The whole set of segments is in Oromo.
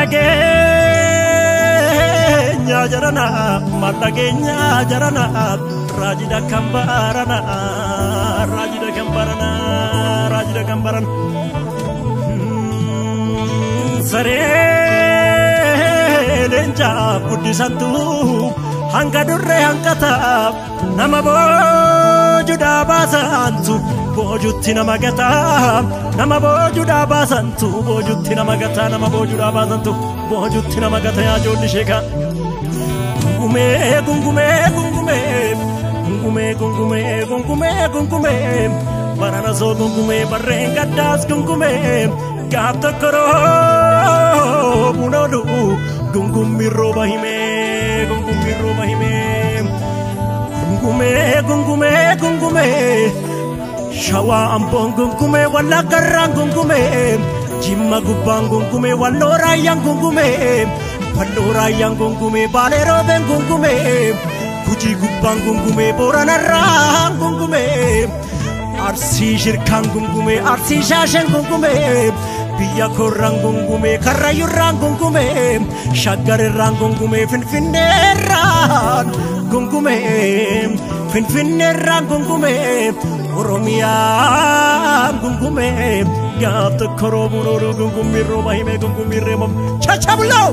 Maldhageenya jarana, maldhageenya jarana, raajida kan barana, raajida kan barana, raajida kan barana. Saree leencaa guddisantu hanga durree hanqataaf nama boojuudhaa baasantu boojutti nama gataa, nama boojuudhaa baasantu boojutti nama gataa, nama boojuudhaa baasantu boojutti nama gataa yaa ijoolli sheekaa. Gungumee gungumee gungumee gungumee gungumee gungumee gungumee barana soo gungumee barreen gaddaas gungumee gaaf tokko roobuun oolu gungummi rooba himee gungummi rooba himee gungumee gungumee gungumee shawaa amboon gungumee wallaggarraan gungumee jimma gubbaan gungumee walloo raayyaan gungumee walloo raayyaan gungumee baalee roobeen gungumee gujii gubbaan gungumee booranarraan gungumee arsii shirkaan gungumee arsii shaasheen gungumee biyya korraan gungumee karrayyurraan gungumee shaggarirraan gungumee finfinneerraan gungumee finfinneerraan gungumee oromiyaan gungumee gaaf tokko roobuun oolu gungummi rooba himee gungummi reebam chachabuloo.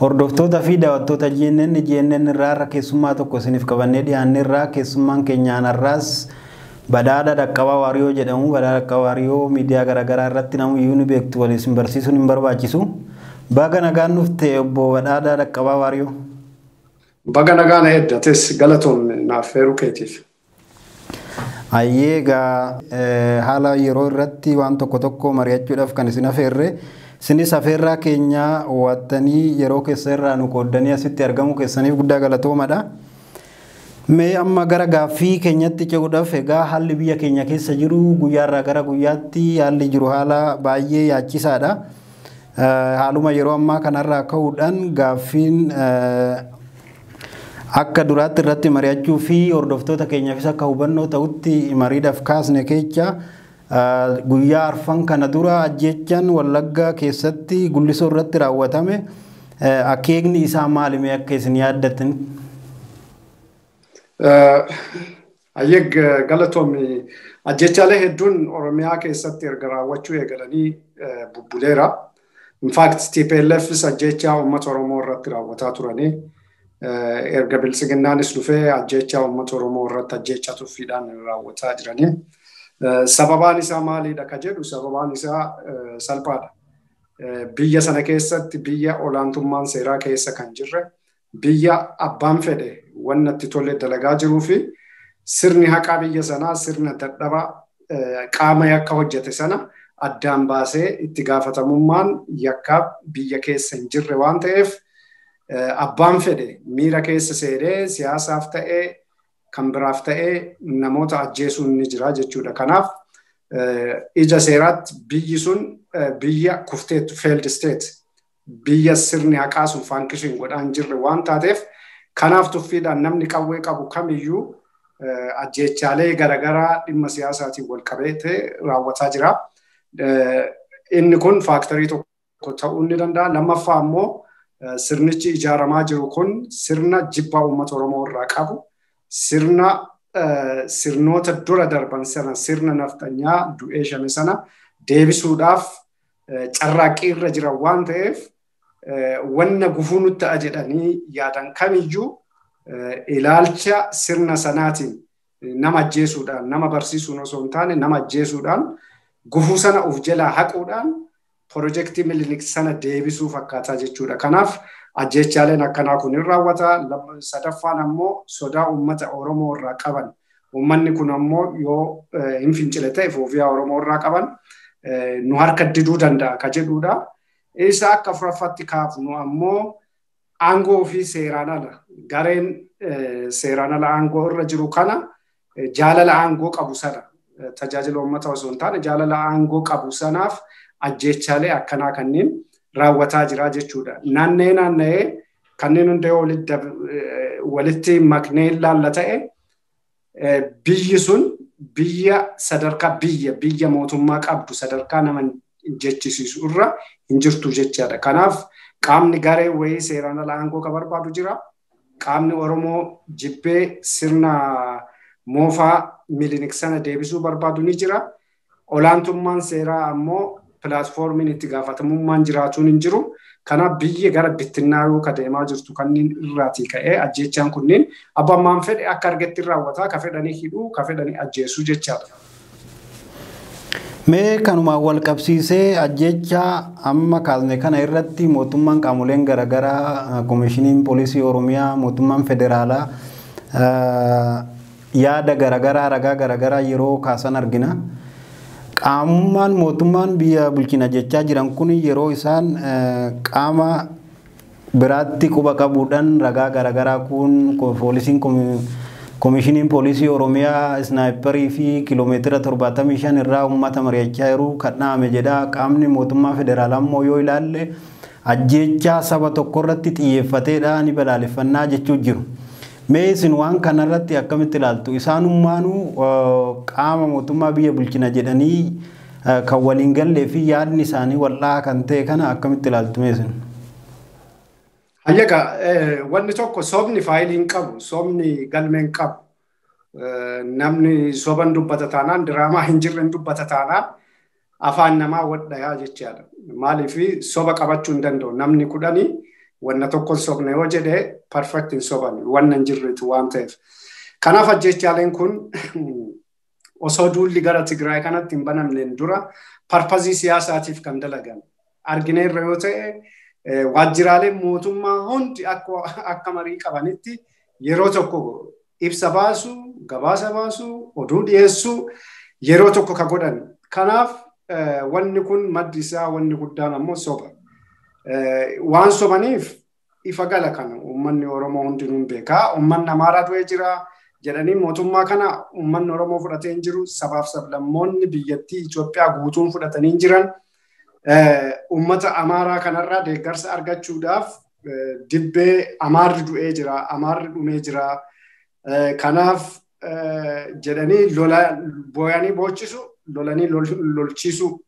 Hordoftoota fi daawwattoota GNN GNN irraa har'a keessummaa tokko isiniif qabannee dhiyaanne irraa keessummaan keenyaan har'aas Badhaadha Dhaqqabaa Waariyoo jedhamu. Badhaadha Dhaqqabaa Waariyoo miidiyaa garaagaraa irratti namuyyuu ni beektu, waliin isin barsiisuun hin barbaachisu. Baga nagaan dhufte obbo Badhaadha Dhaqqabaa Waariyoo. Baga nagaan eeddates galatoon naaf feeruu keetiif. Ayyee egaa haala yeroo irratti waan tokko tokko mari'achuudhaaf kan isin afeerre. Isinis afeerraa keenya waattanii yeroo keessa irraa nu qooddanii asitti argamu keessaniif guddaa galatoomadha. Mee amma gara gaaffii keenyatti ce'uudhaaf egaa haalli biyya keenya keessa jiru guyyaarraa gara guyyaatti haalli jiru haala baay'ee yaachisaadha. Haaluma yeroo ammaa kanarraa ka'uudhaan gaaffiin akka duraatti irratti mari'achuu fi hordoftoota keenyaafis akka hubannoo ta'utti mariidhaaf kaasne keessa guyyaa arfan kana dura ajjechaan Wallaggaa keessatti Gullisoo irratti raawwatame akeekni isaa maalimi akka isin yaaddattan? Ayyee galatoomi ajjechaalee hedduun Oromiyaa keessatti erga raawwachuu eegalanii bubbuleera. In fact TPLFs ajjechaa uummata Oromoo irratti raawwataa turanii erga bilisiginnaanis dhufee ajjechaa uummata Oromoo irratti ajjechaa tuffiidhaan raawwataa jiranii. Sababaan isaa maalidha ka jedhu sababaan isaa salphaadha. Biyya sana keessatti biyya olaantummaan seeraa keessa kan jirre biyya abbaan fedhe wanna itti tole dalagaa jiruu fi sirni haqaa biyya sanaa sirna dadhabaa qaama yakka hojjete sana addaan baasee itti gaafatamummaan yakkaa biyya keessa hin jirre waan ta'eef abbaan fedhe miira keessa seenee siyaasaaf ta'ee kan biraaf ta'ee namoota ajjeesuun ni jira jechuudha. Kanaaf ija seeraatti biyyi sun biyya kufteettu failed state biyya sirni haqaa sun function godhaan jirre waan taateef kanaaf tuffiidhaan namni qawwee qabu kamiyyuu ajjeechaalee garaagaraa dhimma siyaasaatiin wal qabatee raawwataa jira. Inni kun faaktarii tokko ta'uu ni danda'a. Lammaffaa immoo Sirnichi ijaaramaa jiru kun sirna jibbaa uummata Oromoo irraa qabu, sirna sirnoota dura darban sana, sirna nafxanyaa du'ee shame sana deebisuudhaaf carraaqqii irra jiran waan ta'eef, wanna gufuu nutti ta'a jedhanii yaadan kamiyyuu ilaalcha sirna sanaatiin nama ajjeesuudhaan, nama barsiisuun osoo hin taane nama ajjeesuudhaan, gufuu sana of jalaa haquudhaan pirojektii Minilik sana deebisuu fakkaataa jechuudha. Kanaaf ajjeechaaleen akkanaa kun hin raawwata. Sadaffaan ammoo sodaa uummata Oromoo irraa qaban. Uummanni kun ammoo yoo hin fincile ta'e foofiyaa Oromoo irraa qaban nu harka diduu danda'a ka jedhudha. Isa akka afuraffaatti kaafnu ammoo aangoo ofii seeraan ala, gareen seeraan ala aangoo irra jiru kana, jaalala aangoo qabu sana, tajaajila uummata osoo hin taane jaalala aangoo qabu sanaaf ajjeechaalee akkanaa kanneen raawwataa jira jechuudha. Naanna'ee naanna'ee kanneen hunda yoo walitti maknee ilaalla ta'e, biyyi sun biyya sadarkaa biyya mootummaa qabdu sadarkaa nama jechisiisu irra hin jirtu jechaadha. Kanaaf qaamni garee wayii seeraan ala aangoo ka barbaadu jira. Qaamni Oromoo jibbee sirna moofaa Minilik sana deebisuu barbaadu ni jira. Olaantummaan seeraa ammoo pilaatfoormiin itti gaafatamummaan jiraatuun hin jiru. Kanaaf biyyi gara bittinnaayuu ka deemaa jirtu kanneen irraatii ka'ee ajjeechaan kunneen abbaan fedhe akka argetti raawwataa, ka fedhanii hidhuu, ka fedhanii ajjeesuu jechaadha. Mee kanumaan wal qabsiisee, ajjeechaa amma kaasne kana irratti mootummaan, qaamoleen garaagaraa, koomishiniin poolisii Oromiyaa, mootummaan federaalaa yaada garaagaraa, ragaa garaagaraa yeroo kaasan argina. Qaamummaan mootummaan biyya bulchina jechaa jiran kun yeroo isaan qaama biraatti quba qabuudhaan ragaa garaagaraa kun, poolisiin, koomishiniin poolisii Oromiyaa isnaayiparii fi kiiloomeetira 75 irraa uummata mari'achaa jiru kan dhaame jedha. Qaamni mootummaa federaalaa immoo yoo ilaalle ajjeechaa saba tokko irratti xiyyeeffateedha, ni balaaleffannaa jechuu jiru. Mee isin waan kanarratti akkamitti ilaaltu? Isaanummaanuu qaama mootummaa biyya bulchina jedhanii kan waliin gallee fi yaadni isaanii wal'aa kan ta'e kana akkamitti ilaaltu mee isin? Hayyaga, wanni tokko sobni faayilii hin qabu, sobni galmee hin qabu. Namni soban dubbata taanaan, diraamaa hin jirre hin dubbata taanaan, afaan namaa wadhayaa jechaadha. Maaliif soba qabachuu hin danda'u. Namni 10 wanna tokko sobne yoo jedhe perfect hin soban, wanna hin jirretu waan ta'eef. Kanaaf ajjeechaaleen kun osoo duulli gara Tigraay kanatti hin banamneen dura parpazii siyaasaatiif kan dalagan. Argineerra yoo ta'e, waajjiraaleen mootummaa hundi akka marii qabanitti yeroo tokko ibsa baasu, gabaasa baasu, oduu dhiyeessu yeroo tokko ka godhan. Kanaaf wanni kun maddi isaa wanni guddaan ammoo soba. Waan sobaniif ifa gala kana uummanni Oromoo hundinuu hin beekaa. Uummanni Amaaraa du'ee jira jedhanii mootummaa kana uummanni Oromoo fudhatee hin jiru. Sabaaf sablammoonni biyyattii Itoophiyaa guutuun fudhatanii hin jiran. Uummata Amaaraa kanarraa deeggarsa argachuudhaaf dibbee Amaarri du'ee jira, Amaarri dhumee jira. Kanaaf jedhanii lola booyanii boochisu, lolanii lolchisu.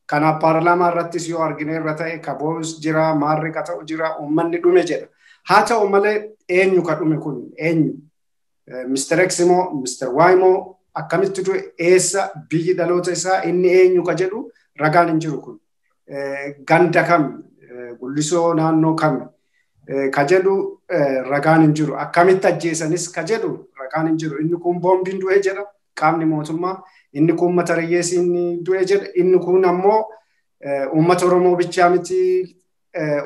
Kanaaf paarlaamaa irrattis yoo argine irra ta'e ka boo'us jira, maarri ka ta'u jira, uummanni dhume jedha. Haa ta'u malee eenyu ka dhume kun eenyu? Mr. X moo Mr. Y moo, akkamitti du'e, eessa, biyyi dhaloota isaa, inni eenyu ka jedhu ragaan hin jiru kun. Ganda kam, Gullisoo naannoo kam ka jedhu ragaan hin jiru. Akkamitti ajjeesanis ka jedhu ragaan hin jiru. Inni kun boombiin du'e jedha qaamni mootummaa. Inni kun mata riyyeessiin du'e jedha. Inni kun ammoo uummata Oromoo bichaa miti,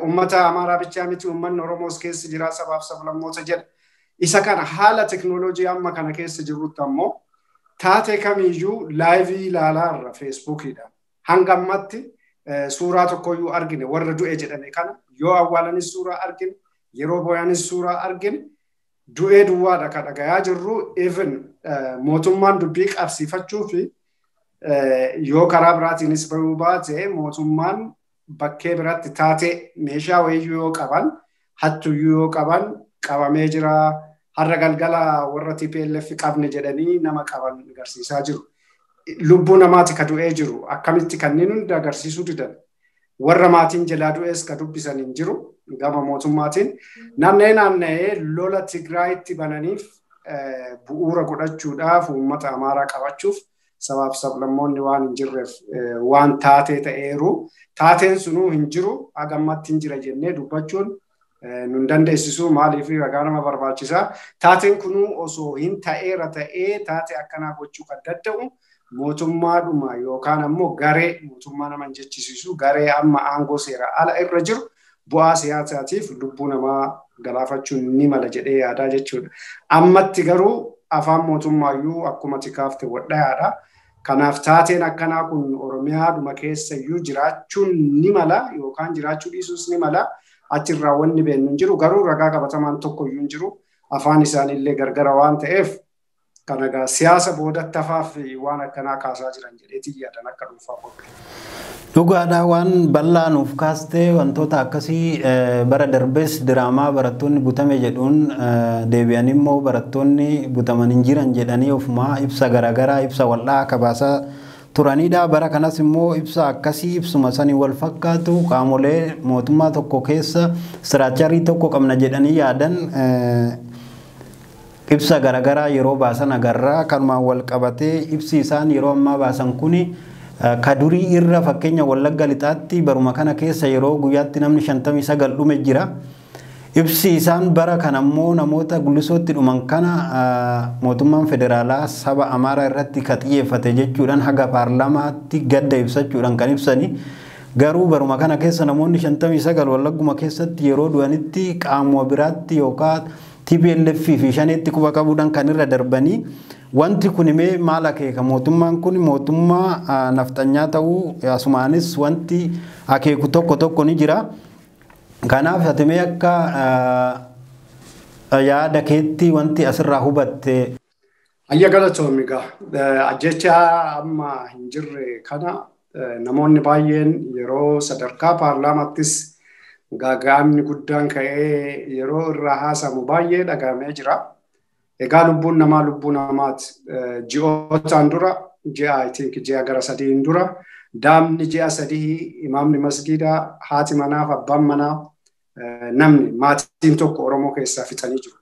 uummata Amaaraa bichaa miti, uummanni Oromoos keessa jira, sabaaf sablammoota jedha. Isa kana haala teknooloojii amma kana keessa jirrutti ammoo taatee kamiyyuu laayivii ilaalaa irra Feesbuukiidhaan. Hanga ammatti suuraa tokkoyyuu argine warra du'e jedhame kana, yoo awwaalanis suuraa argine, yeroo boo'anis suuraa argine, du'ee duwwaadha kan dhagayaa jirru. Even mootummaan dubbii qabsiifachuu fi yoo karaa biraatiinis bahuu baate, mootummaan bakkee biratti taatee meeshaa wayiyyuu yoo qaban, hattuyyuu yoo qaban, qabamee jira, har'a galgala warra TPLF qabne jedhanii nama qaban agarsiisaa jiru. Lubbuu namaati ka du'ee jiru akkamitti kanneen hunda agarsiisuu didan? Warra maatiin jalaa du'es ka dubbisan hin jiru. gama mootummaatiin naanna'ee naanna'ee lola Tigraayitti bananiif bu'uura godhachuudhaaf uummata Amaaraa qabachuuf sabaaf sablammoonni waan hin jirreef waan taatee ta'eeru. Taateen sunuu hin jiru hagammatti hin jira jennee dubbachuun nun dandeessisu maaliif ragaa nama barbaachisaa. Taateen kunuu osoo hin ta'eera ta'ee taatee akkanaa gochuu kan danda'u mootummaadhuma yookaan ammoo garee mootummaa nama hin jechisiisu garee amma aangoo seera ala irra jiru bu'aa siyaasaatiif lubbuu namaa galaafachuun ni mala jedhee yaadaa jechuudha. Ammatti garuu afaan mootummaayyuu akkuma tikaafte wadhayaadha. Kanaaf taateen akkanaa kun Oromiyaadhuma keessayyuu jiraachuun ni mala yookaan jiraachuu dhiisuus ni mala. Achirraa wanni beennu hin jiru garuu ragaa qabatamaan tokkoyyuu hin jiru. Afaan isaaniillee gargara waan ta'eef kan egaa siyaasa boodatti hafaaf waan akkanaa kaasaa jiran jedheetii yaadan akka dhuunfaa qophii. Dhugaadhaa waan bal'aa nuuf kaastee wantoota akkasii bara darbees diraamaa barattoonni butame jedhuun deebi'an immoo barattoonni butaman hin jiran jedhanii ofumaa ibsa garaagaraa ibsa wal'aa akka baasaa turanidha. Bara kanas immoo ibsa akkasii ibsuma sanii wal fakkaatu qaamolee mootummaa tokko keessa istiraakcharii tokko qabna jedhanii yaadan ibsa garaagaraa yeroo baasan agarraa kanumaan wal qabatee ibsi isaan yeroo ammaa baasan kuni kadurii irra fakkeenya Wallagga Lixaatti baruma kana keessa yeroo guyyaatti namni 59 dhume jira. Ibsi isaan bara kana immoo namoota Gullisootti dhuman kana mootummaan federaalaa saba Amaaraa irratti ka xiyyeeffate jechuudhaan haga paarlaamaatti gadda ibsachuudhaan kan ibsani. Garuu baruma kana keessa namoonni 59 Wallagguma keessatti yeroo du'anitti qaamuma biraatti yookaan TPLF fi shaneetti quba qabuudhaan kan irra darbanii wanti kun mee maal akeeka mootummaan kun mootummaa nafxanyaa ta'uu asumaanis wanti akeeku tokko tokko ni jira. Kanaaf ati mee akka yaada keetti wanti asirraa hubatte. Ayya galatoomi egaa ajjecha amma hin jirre kana namoonni baay'een yeroo sadarkaa paarlaamattis gaaga'amni guddaan ka'ee yeroo irraa haasamu baay'ee dhagahamee jira. Egaa lubbuun namaa lubbuu namaati. Ji'ootaan dura ji'a I think ji'a gara sadiin dura daamni ji'a sadii imaamni masgiidaa haati manaaf abbaan manaa namni maatiin tokko Oromoo keessaa fixanii jiru.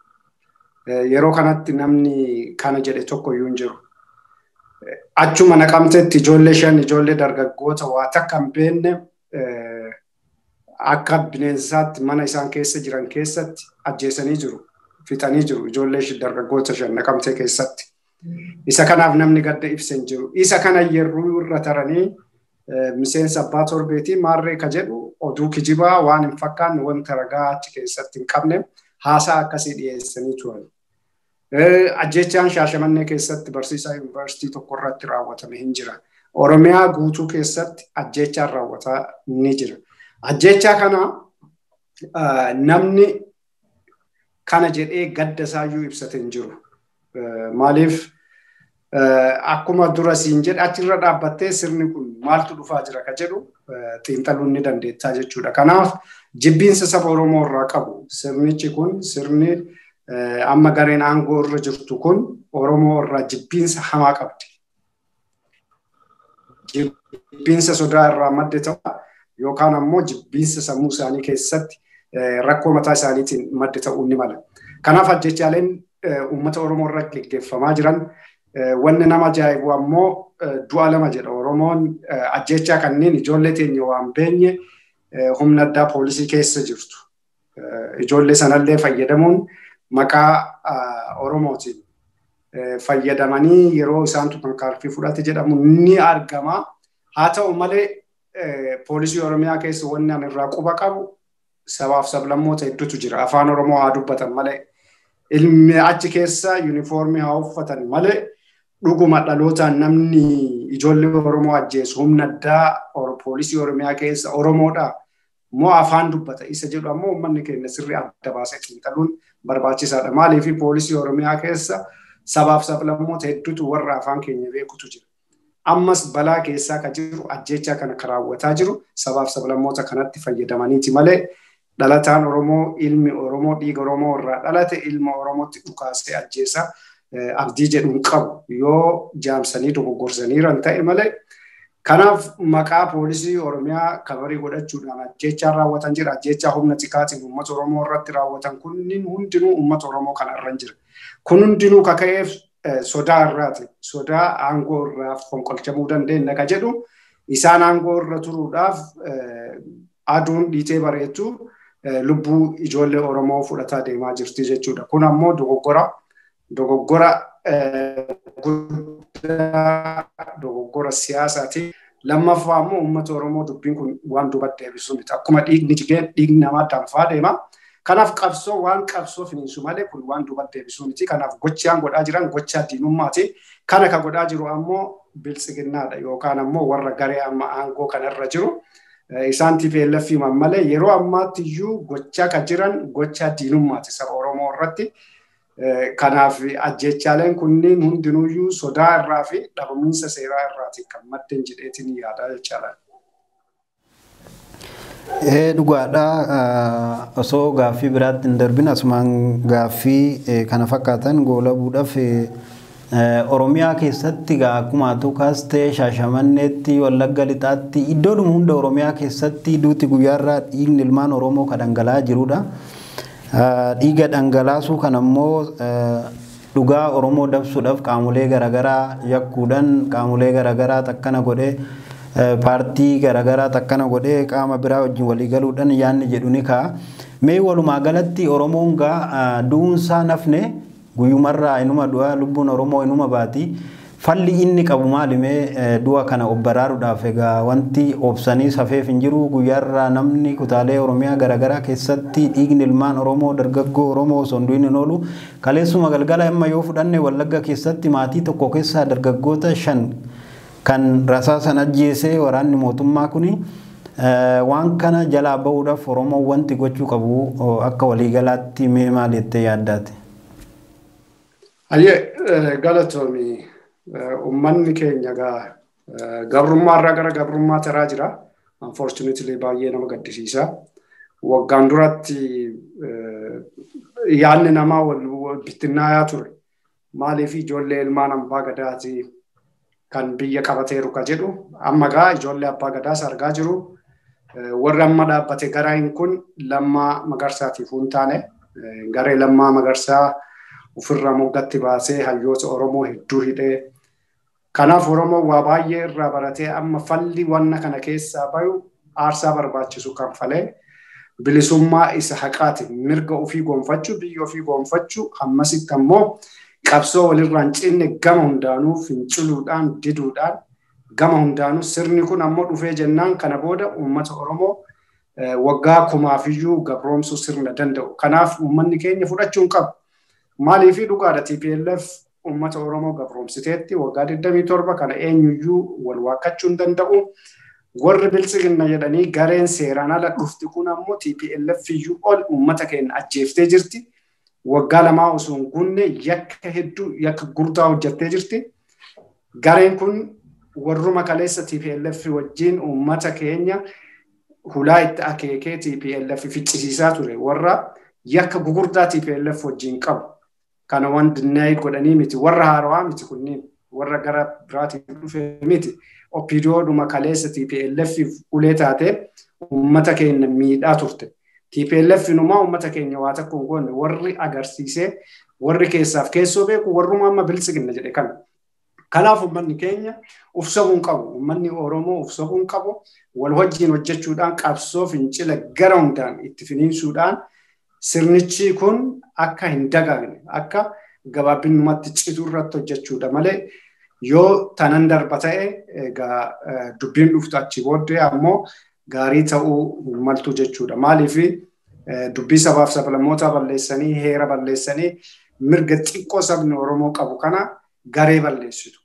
Yeroo kanatti namni kana jedhe tokko iyyuu hin jiru. Achuma Naqamteetti ijoollee shan ijoollee dargaggoota waa takka hin beekne akka bineensaatti mana isaan keessa jiran keessatti ajjeesanii jiru. Fixanii jiru ijoollee dargaggoota shan Naqamtee keessatti. Isa kanaaf namni gadda ibsa hin jiru. Isa kana yeroo irra taranii miseensa abbaa torbeetii maarree ka jedhu oduu kijibaa waan hin fakkaanne wanta ragaa achi keessatti hin qabne haasaa akkasii dhiyeessanii turan. Ajjechaan Shaashamannee keessatti barsiisaa yuunivarsiitii tokko irratti raawwatame hin jira. Oromiyaa guutuu keessatti ajjechaan raawwataa ni jira. Ajjechaa kana namni kana jedhee gadda isaayyuu ibsate hin jiru. Maaliif akkuma dura siin jedhe achirra dhaabbattee sirni kun maaltu dhufaa jira ka jedhu xiinxaluun ni dandeettaa jechuudha. Kanaaf jibbiinsa saba Oromoo irraa qabu sirnichi kun sirni amma gareen aangoo irra jirtu kun Oromoo irraa jibbiinsa hamaa qabdi. Jibbiinsa sodaa irraa madde ta'u yookaan ammoo jibbiinsa sammuu isaanii keessatti rakkoo mataa isaaniitiin madde ta'uu ni mala. Kanaaf ajjechaaleen uummata Oromoo irra geggeeffamaa jiran wanni nama ajaa'ibu ammoo du'a lama jedha Oromoon ajjechaa kanneen ijoollee teenya waan beenye humna addaa poolisii keessa jirtu. Ijoollee sanallee fayyadamuun maqaa Oromootiin fayyadamanii yeroo isaan tarkaanfii fudhate jedhamu ni argama. Haa ta'u malee poolisii Oromiyaa keessa wanni ani irraa quba qabu sabaaf sablammoota hedduutu jira. Afaan Oromoo haa dubbatan malee ilmi achi keessa yuunifoormii haa uffatan malee dhuguma dhalootaan namni ijoollee Oromoo ajjeesu humna addaa poolisii Oromiyaa keessa Oromoodha moo afaan dubbata isa jedhu ammoo uummanni keenya sirrii adda baasee xiinxaluun barbaachisaadha. Maaliif poolisii Oromiyaa keessa sabaaf sablammoota hedduutu warra afaan keenya beekutu jira. Ammas balaa keessaa kan jiru ajjechaa kana kan raawwataa jiru sabaaf sablammoota kanatti fayyadamaniiti malee dhalataan Oromoo ilmi Oromoo dhiiga Oromoo irraa dhalate ilma Oromootti dhukaasee ajjeesa abdii jedhu hin qabu yoo jaamsanii dogogorsaniiran ta'e malee Kanaaf maqaa poolisii Oromiyaa kabarii godhachuudhaan ajjeechaa raawwatan jira. Ajjeechaa humna tikaatiin uummata Oromoo irratti raawwatan kunniin hundinuu uummata Oromoo kana irra jira. Kun hundinuu kaka'eef sodaa irraati. Sodaa aangoo irraa fonqolchamuu dandeenya ka jedhu isaan aangoo irra turuudhaaf aduun dhiitee bareetu lubbuu ijoollee Oromoo fudhataa deemaa jirti jechuudha. Kun ammoo dogoggora guddaa dogoggora siyaasaati. Lammaffaa ammoo uummata Oromoo dubbiin kun waan duubatti deebisu miti. Akkuma dhiigni jigeen dhiigni namaa danfaa deema. Kanaaf qabsoo waan qabsoo finiinsu malee kun waan duubatti deebisu miti. Kanaaf gochaan godhaa jiran gochaa diinummaati. Kana ka godhaa jiru ammoo biltsiginnaadha yookaan ammoo warra garee amma aangoo kanarra jiru. Isaan TPLF himan malee yeroo ammaatti iyyuu gochaa ka jiran gochaa diinummaati saba Oromoo irratti. Kanaaf ajjeechaaleen kunniin hundinuyyuu sodaa irraa fi dhabamiinsa seeraa irraati kan maddeen jedheetiin yaadaa jechaadha. Dhugaadha. Osoo gaaffii biraatti hin darbin asumaan gaaffii kana fakkaatan goolabuudhaaf Oromiyaa keessatti akkuma atuu kaastee Shaashamanneetti, Wallagga Lixaatti iddoodhuma hunda Oromiyaa keessatti duuti guyyaarraa dhiigni ilmaan Oromoo kan dhangala'aa jirudha. Dhiiga dhangalaasuu kan ammoo dhugaa Oromoo dabsuudhaaf qaamolee garaagaraa yakkuudhaan qaamolee garaagaraa takkana godhee paartii garaagaraa takkana godhee qaama biraa wajjin walii galuudhaan yaanni jedhu ni ka'a. Mee walumaa galatti Oromoon gaa du'uunsaa nafne guyyumarraa inuma du'a lubbuun Oromoo inuma baati. Falli inni qabu maali mee du'a kana of baraaruudhaaf egaa wanti obsanii safeef hin jiru guyyaarraa namni kutaalee Oromiyaa garaagaraa keessatti dhiigni ilmaan Oromoo dargaggoo Oromoo osoo hin du'in hin oolu. Kaleessuma galgala amma yoo fudhanne Wallagga keessatti maatii tokko keessaa dargaggoota 5 kan rasaasan ajjeese waraanni mootummaa kuni waan kana jalaa bahuudhaaf Oromoon wanti gochuu qabu akka waliigalaatti mee maal jettee yaaddaate? Ayyee galatoomi. Uummanni keenya gabrummaa irraa gara gabrummaa taraa jira. Unfortunately baay'ee nama gaddisiisa. Waggaan duratti yaadni namaa wal bittinnaayaa ture. Maaliif ijoollee ilmaan abbaa gadaati kan biyya qabateeru ka jedhu amma gaa ijoollee abbaa gadaas argaa jiru. Warri amma dhaabbate gareen kun Lammaa Magarsaatiif hin taane garee Lammaa Magarsaa ofirraa moggatti baasee hayyoota Oromoo hedduu hidhee. Kanaaf Oromoo waa baay'ee irraa baratee amma falli wanna kana keessaa bayu aarsaa barbaachisu kanfalee bilisummaa isa haqaati mirga ofii gonfachuu biyya ofii gonfachuu hammasitti ammoo qabsoo walirraa hin cinne gama hundaanuu finciluudhaan diduudhaan gama hundaanuu sirni kun ammoo dhufee jennaan kana booda uummata Oromoo waggaa kumaafiyyuu gabroomsuu sirna danda'u. Kanaaf uummanni keenya fudhachuu hin qabu. Maaliif dhugaadha TPLF uummata Oromoo gabroomsiteetti waggaa 27 kana eenyuyyuu wal waakkachuu hin danda'u. Warri biltsiginna jedhanii gareen seeraan ala dhufti kun ammoo TPLF iyyuu ol uummata keenya ajjeeftee jirti. Waggaa lamaa osoo hin guunne yakka hedduu yakka guddaa hojjettee jirti. Gareen kun warruma kaleessa TPLF wajjin uummata keenya hulaa itti akeekee TPLF ficcisiisaa ture warra yakka gugurdaa TPLF wajjin qabu. Kana waan dinnaayii godhanii miti warra haarawaa miti kunniin warra gara biraatiin dhufe miti. OPDOdhuma kaleessa TPLF ulee taatee uummata keenya miidhaa turte. TPLF inumaa uummata keenya waa takka hin goone warri agarsiisee warri keessaaf keessoo beeku warruma amma biltsiginna jedhe kana. Kanaaf uummanni keenya uf sobuu hin qabu. Uummanni Oromoo uf sobuu hin qabu. Wal wajjin hojjechuudhaan qabsoo fincila gara hundaan itti finiinsuudhaan sirnichi kun akka hin dagaagne akka gabaabinumatti citu irratti hojjechuudha malee yoo tanan darba ta'e egaa dubbiin dhuftu achi booddee ammoo gaarii ta'uu maltu jechuudha. Maaliif dubbii sabaaf sablammootaa balleessanii heera balleessanii mirga xiqqoo sabni Oromoo qabu kana garee balleessitu.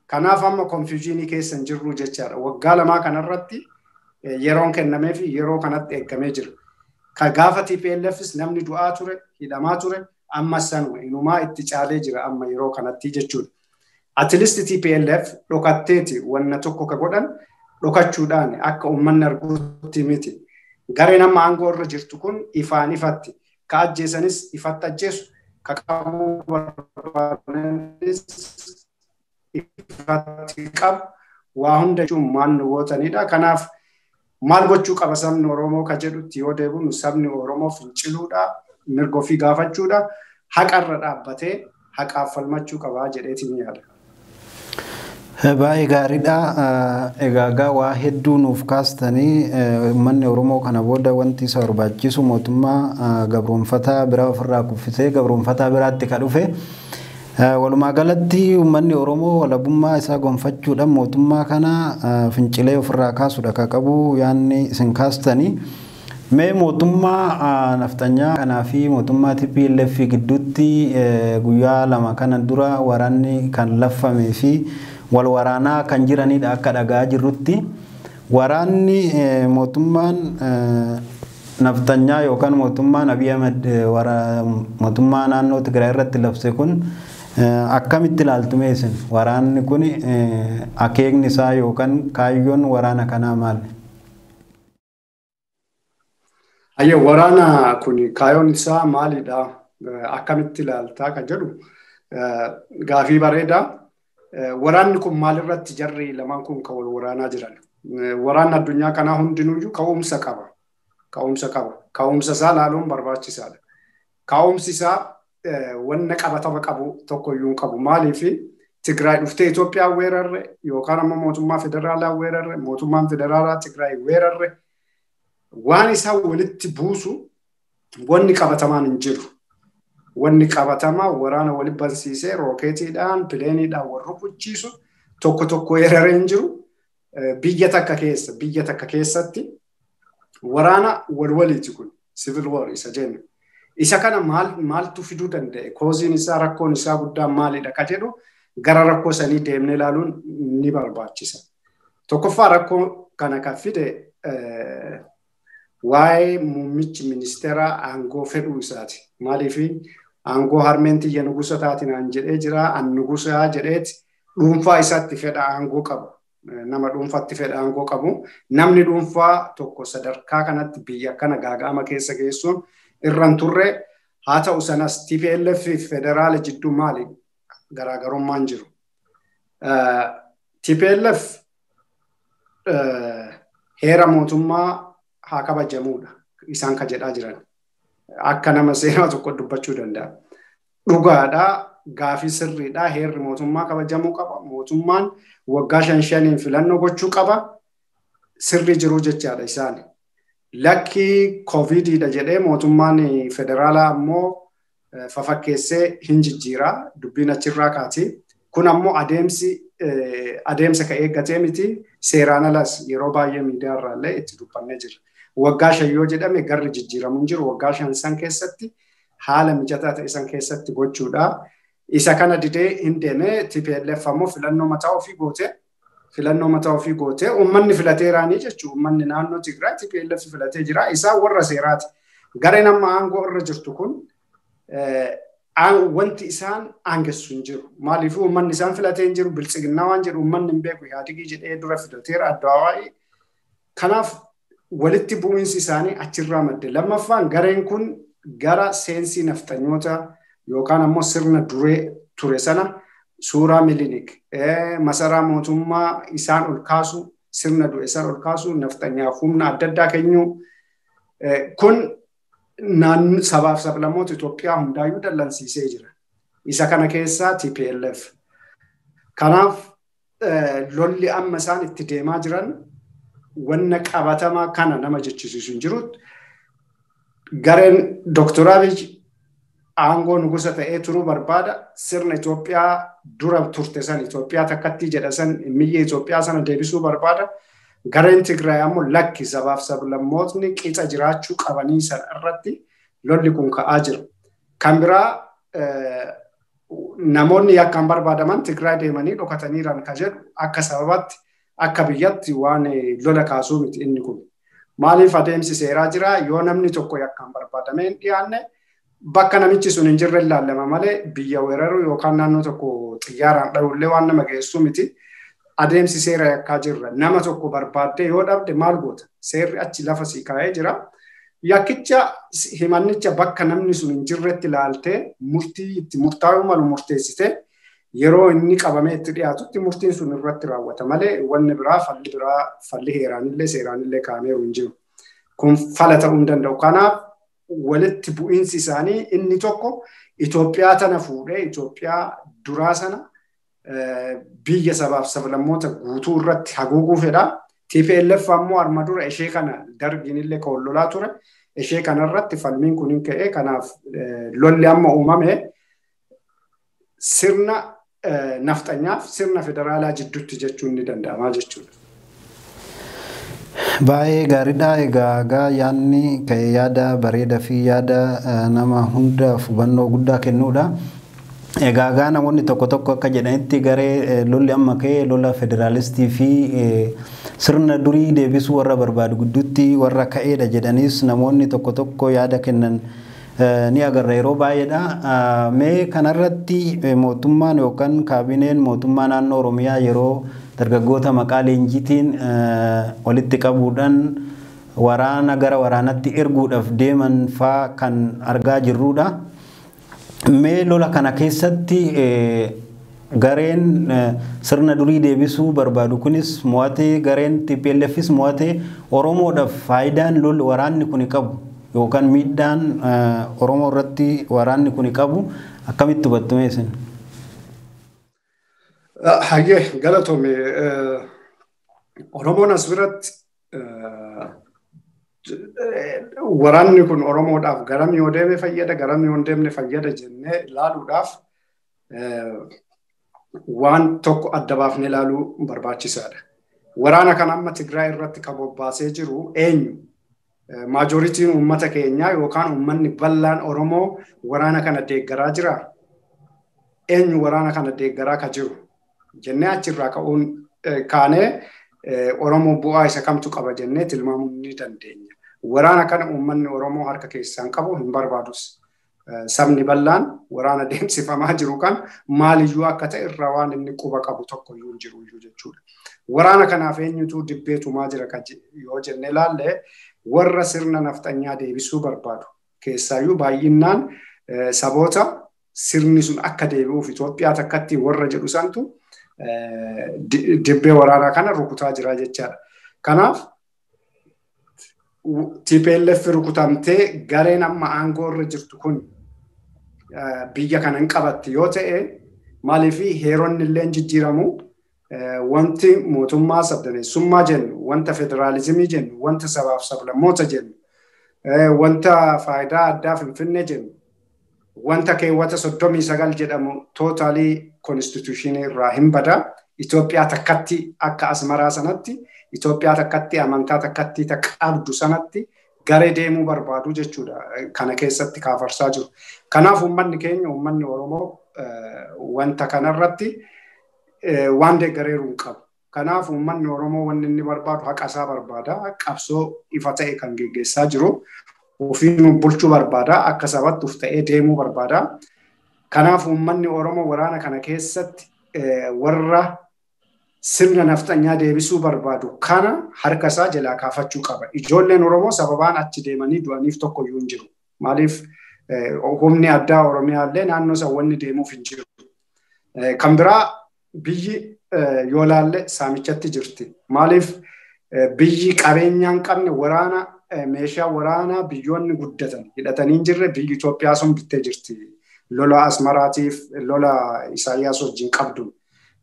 Kanaaf amma konfiyuuzinii keessa hin jirru jechaadha. Waggaa lamaa kanarratti yeroon kennamee fi yeroo kanatti eegamee jira. Ka gaafa TPLFs namni du'aa ture, hidhamaa ture, amma sanuma inumaa itti caalee jira amma yeroo kanatti jechuudha. At least TPLF dhokatteeti wanna tokko ka godhan dhokachuudhaan akka uummanni arguutti miti. Gareen amma aangoo irra jirtu kun ifaan ifatti. Ka ajjeesanis ifatti ajjeesu, ka qabuu barbaadanis ifatti qabu. Waa hunda jechuun maal nu gootanidha. Kanaaf maal gochuu qaba sabni Oromoo ka jedhutti yoo deebinu sabni Oromoo finciluudha, mirga ofii gaafachuudha, haqarra dhaabbatee haqaaf falmachuu qabaa jedheetiin yaada. Baay'ee gaariidha. Egaa waa hedduu nuuf kaastanii uummanni Oromoo kana booda wanti isa barbaachisu mootummaa gabroonfataa biraa ofirraa kuffisee gabroonfataa biraatti ka dhufe. Walumaa galatti uummanni Oromoo walabummaa isaa gonfachuudhaan mootummaa kana fincilee ofirraa kaasuudha ka qabu yaanni isin kaastanii. Mee mootummaa nafxanyaa kanaa fi mootummaa TPLF gidduutti guyyaa lama kana dura waraanni kan laffamee fi wal waraanaa kan jiranidha akka dhagaa jirrutti. Waraanni mootummaan nafxanyaa yookaan mootummaan Abiy Ahmed mootummaa naannoo Tigraay irratti labse kun akkamitti ilaaltu mee isin? Waraanni kun akeekni isaa yookaan kaayyoon waraana kanaa maali? Ayyee waraana kun kaayyoon isaa maalidha? Akkamitti ilaaltaa kan jedhu gaafii bareedaa. Waraanni kun maalirratti jarri lamaan kun kan wal waraanaa jiran? Waraanni addunyaa kanaa hundinuyyuu ka'umsa qaba. Ka'umsa qaba. Ka'umsa isaa ilaaluun barbaachisaadha. Ka'umsi isaa wanna qabatama qabu tokkoyyuu hin qabu. Maaliif Tigraay dhuftee Itoophiyaa weerarre yookaan ammoo mootummaa federaalaa weerarre, mootummaan federaalaa Tigraay weerarre waan isaan walitti buusu wanni qabatamaan hin jiru. Wanni qabatamaa waraana walitti bansiisee rookeetiidhaan, pileeniidhaan wal rukuchiisu tokko tokko weeraree hin jiru. Biyya takka keessa, biyya takka keessatti waraana wal waliiti kun civil war isa jennu. Isa kana maaltu fiduu danda'e? Kooziin isaa rakkoon isaa guddaan maalidha ka jedhu gara rakkoo sanii deemnee ilaaluun ni barbaachisa. Tokkoffaa rakkoo kana kan fide waa'ee muummichi ministeeraa aangoo fedhuu isaati. Maaliif aangoo harmeen tiyya nugusa taatinaan jedhee jira, an nugusaa jedheeti dhuunfaa isaatti fedha aangoo qabu. Nama dhuunfaatti fedha aangoo qabu. Namni dhuunfaa tokko sadarkaa kanatti biyya kana gaaga'ama keessa geessuun irra hin turre. Haa ta'u sanas TPLF fi federaala jidduu maali garaagarummaan jiru? TPLF heera mootummaa haa kabajamuudha isaan ka jedhaa jiran. Akka nama seenaa tokko dubbachuu danda'a. Dhugaadhaa, gaafii sirriidhaa, heerri mootummaa kabajamuu qaba. Mootummaan waggaa 5-5 filannoo gochuu qaba. Sirri jiruu jechaadha isaan. Lakki koovidiidha jedhee mootummaan federaalaa ammoo fafakkeessee hin jijjiiraa. Dubbiin achirraa kaati. Kun ammoo adeemsa ka eeggatee miti. Seeraan alas yeroo baay'ee miidiyaa irraallee itti dubbannee jirra. Waggaa 5 yoo jedhame garri jijjiiramu hin jiru. Waggaa 5 san keessatti haala mijataa ta'e san keessatti gochuudha. Isa kana didee hin deeme. TPLF ammoo filannoo mataa ofii goote. Filannoo mataa ofii goote. Uummanni filateeraanii jechuudha. Uummanni naannoo Tigraay TPLF filatee jira. Isaan warra seeraati. Gareen amma aangoo irra jirtu kun wanti isaan aangessu hin jiru. Maaliif uummanni isaan filatee hin jiru? Biltsiginnaa waan jedhu uummanni hin beeku. Yaadigii jedhee dura filateera addawaayii. Kanaaf walitti bu'iinsi isaanii achirraa madde. Lammaffaan gareen kun gara seensii nafxanyoota yookaan ammoo sirna duree ture sana suuraa Milinik masaraa mootummaa isaan ol kaasu, sirna du'e isaan ol kaasu, nafxanyaaf humna adda addaa kennuu kun naannoo sabaaf sablammoota Itoophiyaa hundaayyuu dallansiisee jira. Isa kana keessaa TPLF. Kanaaf lolli amma isaan itti deemaa jiran wanna qabatamaa kana nama jechisiisu hin jiru. Gareen Dr. Abiy aangoo nugusa ta'ee turuu barbaada. Sirna Itoophiyaa dura turte san Itoophiyaa takkatti jedha san miyya Itoophiyaa sana deebisuu barbaada. Gareen Tigraay ammoo lakki sabaaf sablammootni qixa jiraachuu qabanii sana irratti lolli kun ka'aa jira. Kan biraa namoonni yakkaan barbaadaman Tigraay deemanii dhokataniiran ka jedhu akka sababaatti akka biyyatti waan lola kaasuu miti inni kun. Maaliif adeemsi seeraa jira? Yoo namni tokko yakkaan barbaadamee hin dhiyaanne bakka namichi sun hin jirre ilaallama malee biyya weeraruu yookaan naannoo tokko xiyyaaraan dha'ullee waan nama geessu miti. Adeemsi seera yakkaa jirra. Nama tokko barbaaddee yoo dhabde maal goota? Seerri achi lafa sii kaa'ee jira. Yakkicha himannicha bakka namni sun hin jirretti ilaaltee murtii itti murtaa'uu malu murteessitee Yeroo inni qabamee itti dhiyaatutti murtiin sun irratti raawwata malee wanni biraa falli biraa falli heeraanillee seeraanillee kaa'ameeru hin jiru. Kun fala ta'uu hin danda'u. Kanaaf walitti bu'iinsi isaanii inni tokko Itoophiyaa tana fuudhee Itoophiyaa duraa sana biyya sabaaf sablammoota guutuu irratti haguuguu fedha. TPLF ammoo arma dura ishee kana dargiinillee kan lolaa ture. Ishee kanarratti falmiin kun hin ka'e. Kanaaf lolli amma uumame sirna nafxanyaaf sirna federaalaa jidduutti jechuun ni danda'ama jechuudha. Baay'ee gaariidha. Egaa yaadni ka'e yaada bareedaa fi yaada nama hundaaf hubannoo guddaa kennuudha. Egaa namoonni tokko tokko akka jedhanitti garee lolli amma ka'e lola federaalistii fi sirna durii deebisuu warra barbaadu gidduutti warra ka'eedha jedhaniis namoonni tokko tokko yaada kennan ni agarra yeroo baay'eedha. Mee kanarratti mootummaan yookaan kaabineen mootummaa naannoo Oromiyaa yeroo dargaggoota maqaa leenjiitiin walitti qabuudhaan waraana gara waraanatti erguudhaaf deeman faa kan argaa jirrudha. Mee lola kana keessatti gareen sirna durii deebisuu barbaadu kunis mo'atee gareen TPLFis mo'atee Oromoodhaaf faayidaan lol waraanni kun qabu yookaan miidhaan Oromoo irratti waraanni kun qabu akkamitti hubattu isin? Hayyee galatoome. Oromoon as biratti waraanni kun Oromoodhaaf garam yoo deeme fayyada garam yoo hin deemne fayyada jennee ilaaluudhaaf waan tokko adda baafnee ilaaluu barbaachisaadha. Waraana kan amma Tigraay irratti kan bobbaasee jiru eenyu? Maajoritiin uummata keenyaa yookaan uummanni bal'aan Oromoo waraana kana deeggaraa jiraa? Eenyu waraana kana deeggaraa ka jiru? Jennee achirraa ka'uun kaanee Oromoo bu'aa isa kamtu qaba jennee tilmaamuu ni dandeenya. Waraana kana uummanni Oromoo harka keessaan qabu hin barbaadus. Sabni bal'aan waraana deemsifamaa jiru kan maaliyyuu akka ta'e irraa waan inni quba qabu tokko iyyuu hin jiru iyyuu jechuudha. Waraana kanaaf eenyutu dibbeetumaa jira yoo jennee ilaalle warra sirna nafxanyaa deebisuu barbaadu. Keessaayyuu baay'inaan saboota sirni sun akka deebi'uuf Itoophiyaa takkatti warra jedhu santu dibbee waraanaa kana rukutaa jira jechaadha. Kanaaf TPLF rukutamtee gareen amma aangoo irra jirtu kun biyya kana hin qabatti yoo ta'e maaliif heeronni illee jijjiiramu wanti mootummaa sabdaneessummaa jennu, wanta federaalizimii jennu, wanta sabaaf sablammoota jennu, wanta faayidaa addaa Finfinnee jennu, wanta keewwata 39 jedhamu tootaalii konstituushinii irraa hin bada. Itoophiyaa takkatti akka Asmaraa sanatti, Itoophiyaa takkatti amantaa takkatti qabdu sanatti garee deemuu barbaadu jechuudha. Kana keessatti kaafarsaa jiru. Kanaaf uummanni keenya uummanni Oromoo wanta kanarratti waan deeggareeru hin qabu. Kanaaf uummanni Oromoo wanni inni barbaadu haqa isaa barbaada. Qabsoo ifa ta'e kan geggeessaa jiru. Ofiin bulchuu barbaada. Akka sabatti uf ta'ee deemuu barbaada. Kanaaf uummanni Oromoo waraana kana keessatti warra sirna nafxanyaa deebisuu barbaadu kana harka isaa jalaa kaafachuu qaba. Ijoolleen Oromoo sababaan achi deemanii du'aniif tokko iyyuu hin jiru. Maaliif humni addaa Oromiyaa illee naannoo san wanni deemuuf hin jiru. Kan biraa biyyi yoo laalle saamichatti jirti. Maaliif biyyi qabeenyaa hin qabne waraana meeshaa waraanaa biyyoonni guddatan hidhatanii hin jirre biyyi Itoophiyaa sun bittee jirti. Lola Asmaraatiif lola Isaayyaas wajjin qabdu.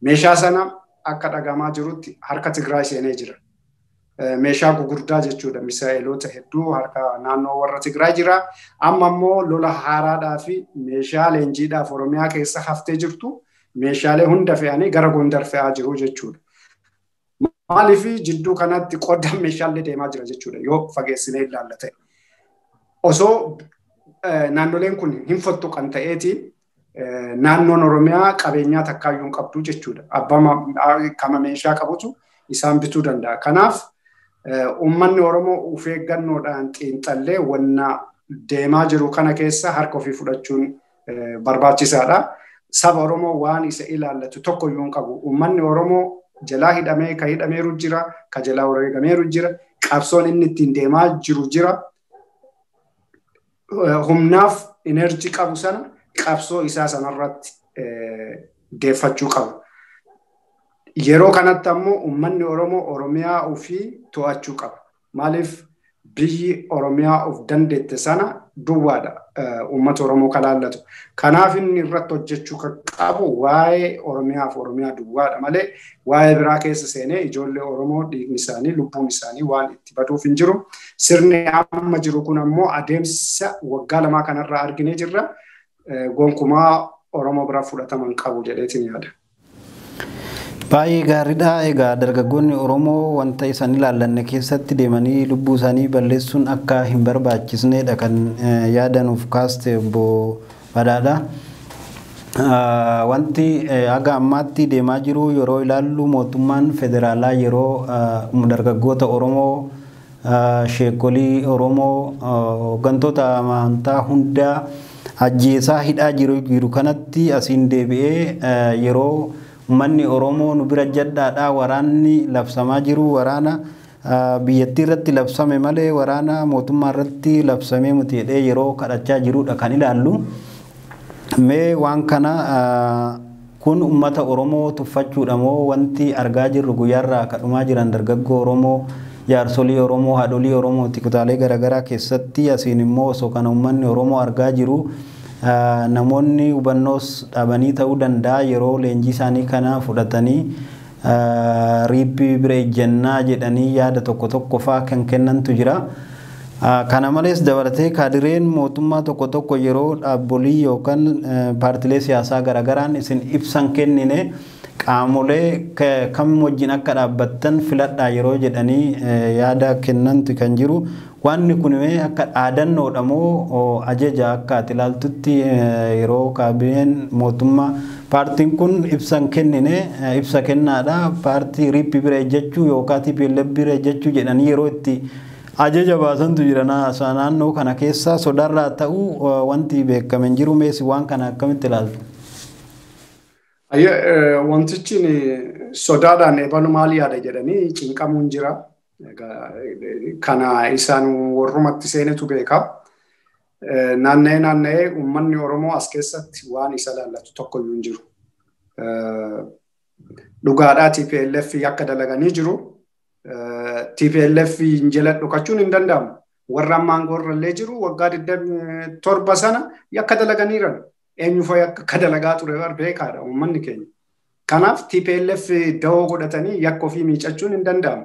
Meeshaa sana akka dhagamaa jirutti harka Tigraay seenee jira. Meeshaa gugurdaa jechuudha. Misaa'eloota hedduu harka naannoo warra Tigraay jira. Amma immoo lola haaraadhaa fi meeshaa leenjiidhaaf Oromiyaa keessa haftee jirtu meeshaalee hunda fe'anii gara Gondar fe'aa jiru jechuudha. Maaliif jidduu kanatti qoodaan meeshaalee deemaa jira jechuudha yoo fageessinee ilaalla ta'e. Osoo naannoleen kun hin fottoqan ta'eeti naannoon Oromiyaa qabeenyaa takkaayyuu hin qabdu jechuudha. Abbaa kama meeshaa qabutu isaan bituu danda'a. Kanaaf uummanni Oromoo of eeggannoodhaan xiinxallee wanna deemaa jiru kana keessa harka ofii fudhachuun barbaachisaadha. Saba Oromoo waan isa ilaallatu tokko iyyuu hin qabu. Uummanni Oromoo jalaa hidhamee ka hidhameeru jira, ka jalaa wareegameeru jira, qabsoon inni ittiin deemaa jiru jira. Humnaaf enerjii qabu sana qabsoo isaa sanarratti deeffachuu qaba. Yeroo kanatti ammoo uummanni Oromoo Oromiyaa ofii to'achuu qaba. Maaliif biyyi Oromiyaa of dandeette sana duwwaadha uummata Oromoo kalaallatu. Kanaaf inni irratti hojjechuu kan qabu waa'ee Oromiyaaf Oromiyaa duwwaadha malee waa'ee biraa keessa seenee ijoollee Oromoo dhiigni isaanii lubbuun isaanii waan itti baduuf hin jiru. Sirni amma jiru kun ammoo adeemsa waggaa 2 kanarraa arginee jirra. Gonkumaa Oromoo bira fudhatama hin qabu jedheetiin yaada. Baay'ee gaariidha. Egaa dargaggoonni Oromoo wanta isaan ilaallanne keessatti deemanii lubbuu isaanii balleessuun akka hin barbaachisnedha kan yaadanuuf kaaste obbo Badhaadha. Wanti haga ammaatti deemaa jiru yeroo ilaallu mootummaan federaalaa yeroo dargaggoota Oromoo, sheekolii Oromoo, hooggantoota amantaa hundaa ajjeesaa hidhaa jiru kanatti asiin deebi'ee yeroo uummanni Oromoo nu bira jadhaadha waraanni labsamaa jiru waraana biyyattii irratti labsame malee waraana mootummaa irratti labsamee miti jedhee yeroo kadhachaa jirudha kan ilaallu. Mee waan kana kun uummata Oromoo tuffachuudha moo wanti argaa jirru guyyaarraa kadhumaa jiran dargaggoo Oromoo, jaarsolii Oromoo, haadholii Oromooti kutaalee garaagaraa keessatti asiin immoo osoo kana uummanni Oromoo argaa jiru namoonni hubannoos dhabanii ta'uu danda'a yeroo leenjii isaanii kana fudhatanii riippii bira ejjennaa jedhanii yaada tokko tokko faa kan kennantu jira. Kana malees dabalatee kaadireen mootummaa tokko tokko yeroo dhaabbolii yookaan paartilee siyaasaa garaagaraan isin ibsan kennine qaamolee kam wajjin akka dhaabbattan filadhaa yeroo jedhanii yaada kennantu kan jiru. Wanni kun akka dhaadannoodha moo ajaja akka ati ilaaltutti yeroo kaabineen mootummaa paartiin kun ibsan kennine ibsa kennaadha paartii riippii bira ejjechuu yookaan TPLF bira ejjechuu jedhanii yeroo itti ajaja baasantu jira naannoo kana keessa sodaarraa ta'uu wanti beekame hin jiru meesi waan kana akkamitti ilaaltu? Wantichi sodaadhaan ebalu maal yaada jedhanii cinqamuun jira. Kana isaan warrumatti seenetu beeka. Naanna'ee naanna'ee uummanni Oromoo as keessatti waan isa laallatu tokkoyyuu hin jiru. Dhugaadhaa TPLF yakka dalaganii jiru. TPLF jala dhokachuun hin danda'amu. Warra ammaa aangoo illee jiru waggaa 27 sana yakka dalaganiiran. Eenyu fa'a yakka dalagaa ture beekaadha uummanni keenya. Kanaaf TPLF dawoo godhatanii yakka ofii miicachuun hin danda'amu.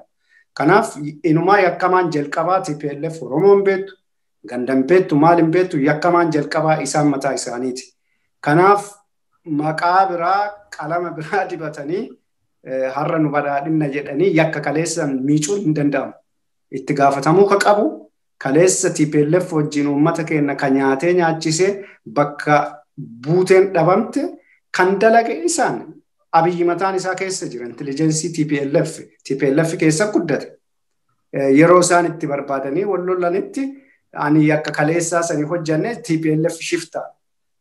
Kanaaf inumaa yakkamaan jalqabaa TPLF Oromoon beektu, gandan beektu, maal hin beektu yakkamaan jalqabaa isaan mataa isaaniiti. Kanaaf maqaa biraa qalama biraa dibatanii har'a nu badhaadhinna jedhanii yakka kaleessan miicuun hin danda'amu. Itti gaafatamuu ka qabu kaleessa TPLF wajjin uummata keenya ka nyaatee nyaachisee bakka buuteen dhabamte kan dalage isaan Abiyyi mataan isaa keessa jira intelligensii TPLF keessa guddate. Yeroo isaan itti barbaadanii wal lolanitti ani yakka kaleessaa sanii hojjanne TPLF shiftaa.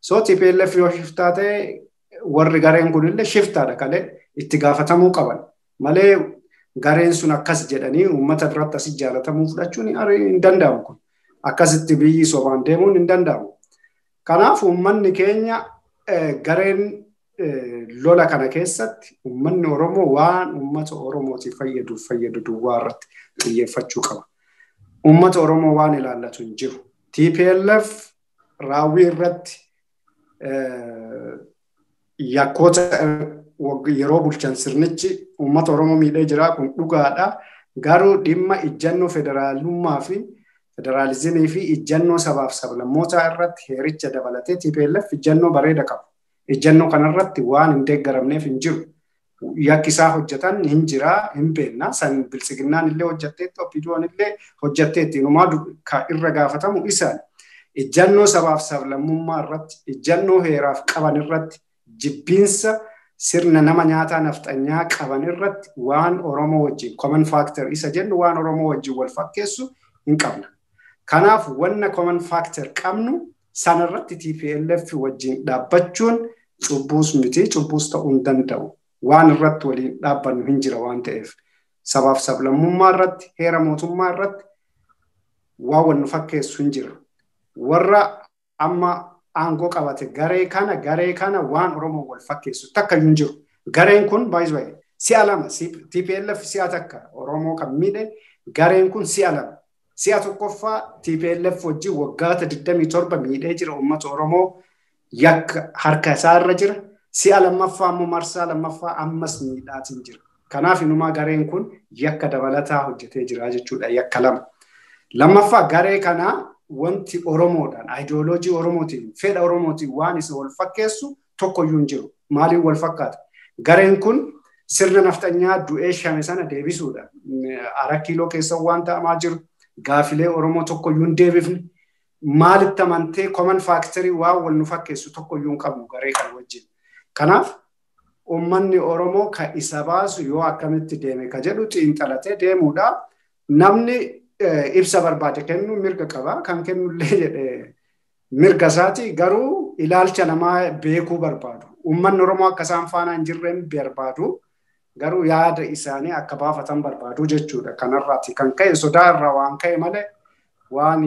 So TPLF yoo shiftaa ta'e warri gareen kunillee shiftaadha kalee itti gaafatamuu qaban. Malee gareen sun akkas jedhanii uummata biratti asii jaalatamuu fudhachuun hin danda'amu kun. Akkasitti biyyi sobaan deemuun hin danda'amu. Kanaaf uummanni keenya gareen lola kana keessatti uummanni Oromoo waan uummata Oromootiif fayyaduuf fayyadu duwwaa irratti xiyyeeffachuu qaba. Uummata Oromoo waan ilaallatu hin jiru. TPLF raawwii irratti yakkoota yeroo bulchan sirnichi uummata Oromoo miidhee jira kun dhugaadha. Garuu dhimma ijjannoo federaalummaa fi federaalizimii fi ijjannoo sabaaf sablammootaa irratti heericha dabalatee TPLF ijjannoo bareeda qabu. Ijjannoo kanarratti waan hin deeggaramneef hin jiru. Yakki isaa hojjetan hin jiraa hin beekna. San biltsiginnaan illee hojjetteetti OPDO'n illee hojjetteetti inumaa irra gaafatamu isaan. Ijjannoo sabaaf sablammummaa irratti, ijjannoo heeraaf qaban irratti, jibbiinsa sirna nama nyaataa nafxanyaa qaban irratti waan Oromoo wajjin common factor isa jennu waan Oromoo wajjin wal fakkeessu hin qabna. Kanaaf wanna common factor qabnu sanarratti TPLF wajjin dhaabbachuun cubbuus miti, cubbuus ta'uu hin danda'u. Waan irratti waliin dhaabbannu hin jira waan ta'eef. Sabaaf sablammummaa irratti, heera mootummaa irratti waan wal nu fakkeessu hin jira. Warra amma aangoo qabate garee kana waan Oromoo wal fakkeessu takka hin jiru. Gareen kun by the way si'a lama TPLF si'a takka Oromoo kan miidhe gareen kun si'a lama. Si'a tokkoffaa TPLF wajjin waggaata 27 miidhee jira uummata Oromoo yakka harka isaarra jira. Si'a lammaffaa immoo marsaa lammaffaa ammas miidhaatiin jira. Kanaaf inumaa gareen kun yakka dabalataa hojjetee jira jechuudha yakka lama. Lammaffaa garee kanaa wanti Oromoodhaan ayidiyooloojii Oromootiin fedha Oromootiin waan isa wal fakkeessu tokkoyyuu hin jiru. Maaliin wal fakkaata? Gareen kun sirna nafxanyaa du'ee shame sana deebisuudha. Arat kiiloo keessa waan ta'amaa jiru. Gaafilee Oromoo tokkoyyuu hin deebifne. Maalitti amantee common factory waan wal nu fakkeessu tokkoyyuu hin qabnu garee kana wajjin. Kanaaf uummanni Oromoo kan isa baasu yoo akkamitti deeme ka jedhu xiinxalatee deemuudha. Namni ibsa barbaade kennu mirga qaba. Kan kennullee jedhee mirga isaati garuu ilaalcha namaa beekuu barbaadu. Uummanni Oromoo akka isaan faana hin jirreen barbaadu. Garuu yaada isaanii akka baafatan barbaadu jechuudha. Kanarraati kan ka'e sodaa irraa waan ka'e malee waan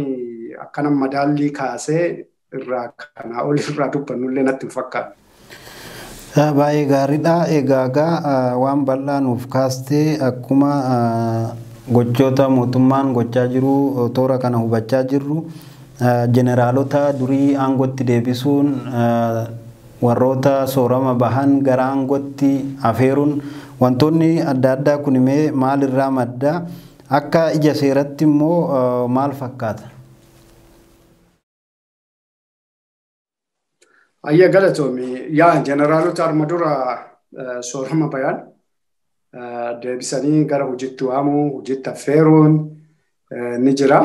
akkana madaallii kaasee irraa kanaa ol irraa dubbannullee natti hin fakkaatu. Baay'ee gaariidha. Egaa waan bal'aa nuuf kaastee akkuma gochoota mootummaan gochaa jiru toora kana hubachaa jirru jeneraalota durii aangootti deebisuun warroota soorama bahan gara aangootti afeeruun wantoonni adda addaa kun imee maalirraa madda akka ija seeratti immoo maal fakkaata? Ayya galatoomi yaa jeneraalota arma dura soorama bayan deebisanii gara hojiitti waamuu hojiitti affeeruun ni jira.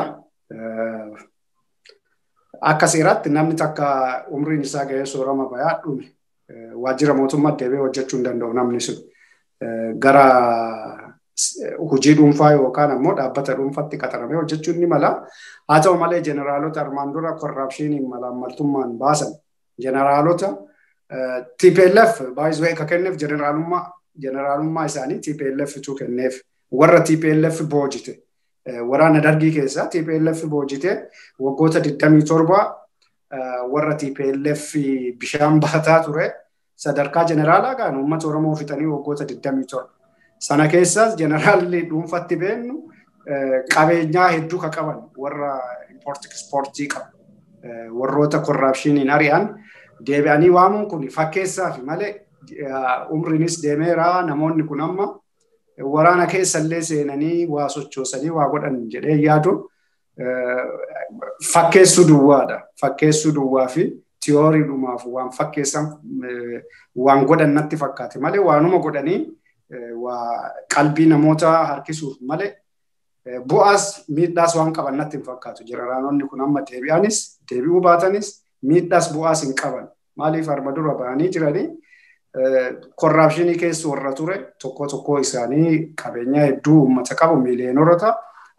Akka seeraatti namni takka umriin isaa ga'ee soorama bayaa dhume waajjira mootummaa deebi'ee hojjechuu hin danda'u namni sun. Gara hojii dhuunfaa yookaan ammoo dhaabbata dhuunfaatti qaxaramee hojjechuun ni mala. Haa ta'u malee jeneraalota armaan dura korraapshiniin malaammaltummaan baasan jeneraalota TPLF baay'isuu ka kenneef jeneraalummaa isaanii TPLF tu kenneef warra TPLF boojite. Waraana dargii keessa TPLF boojite waggoota 27 warra TPLF bishaan baataa ture sadarkaa jeneraalaa gaan uummata Oromoo fixanii waggoota 27. Sana keessaas jeneraalli dhuunfatti beennu qabeenyaa hedduu ka qaban warra import ekspoortii qabu warroota korraapshiniin ari'an deebi'anii waamuun kun fakkeessaaf malee umriinis deemeera namoonni kun amma waraana keessallee seenanii waa sochoosanii waa godhan jedhee yaadu fakkeessuu duwwaadha. Fakkeessuu duwwaa fi tiyooriidhumaaf waan fakkeessan waan godhan natti fakkaate malee waanuma godhanii waa qalbii namoota harkisuuf malee bu'aas miidhaas waan qaban natti hin fakkaatu. Jeneraalonni kun amma deebi'anis deebi'uu baatanis miidhaas bu'aas hin qaban. Maaliif arma dura ba'anii jiranii korraapshinii keessa warra ture tokko tokko isaanii qabeenya hedduu uummata qabu miiliyoonota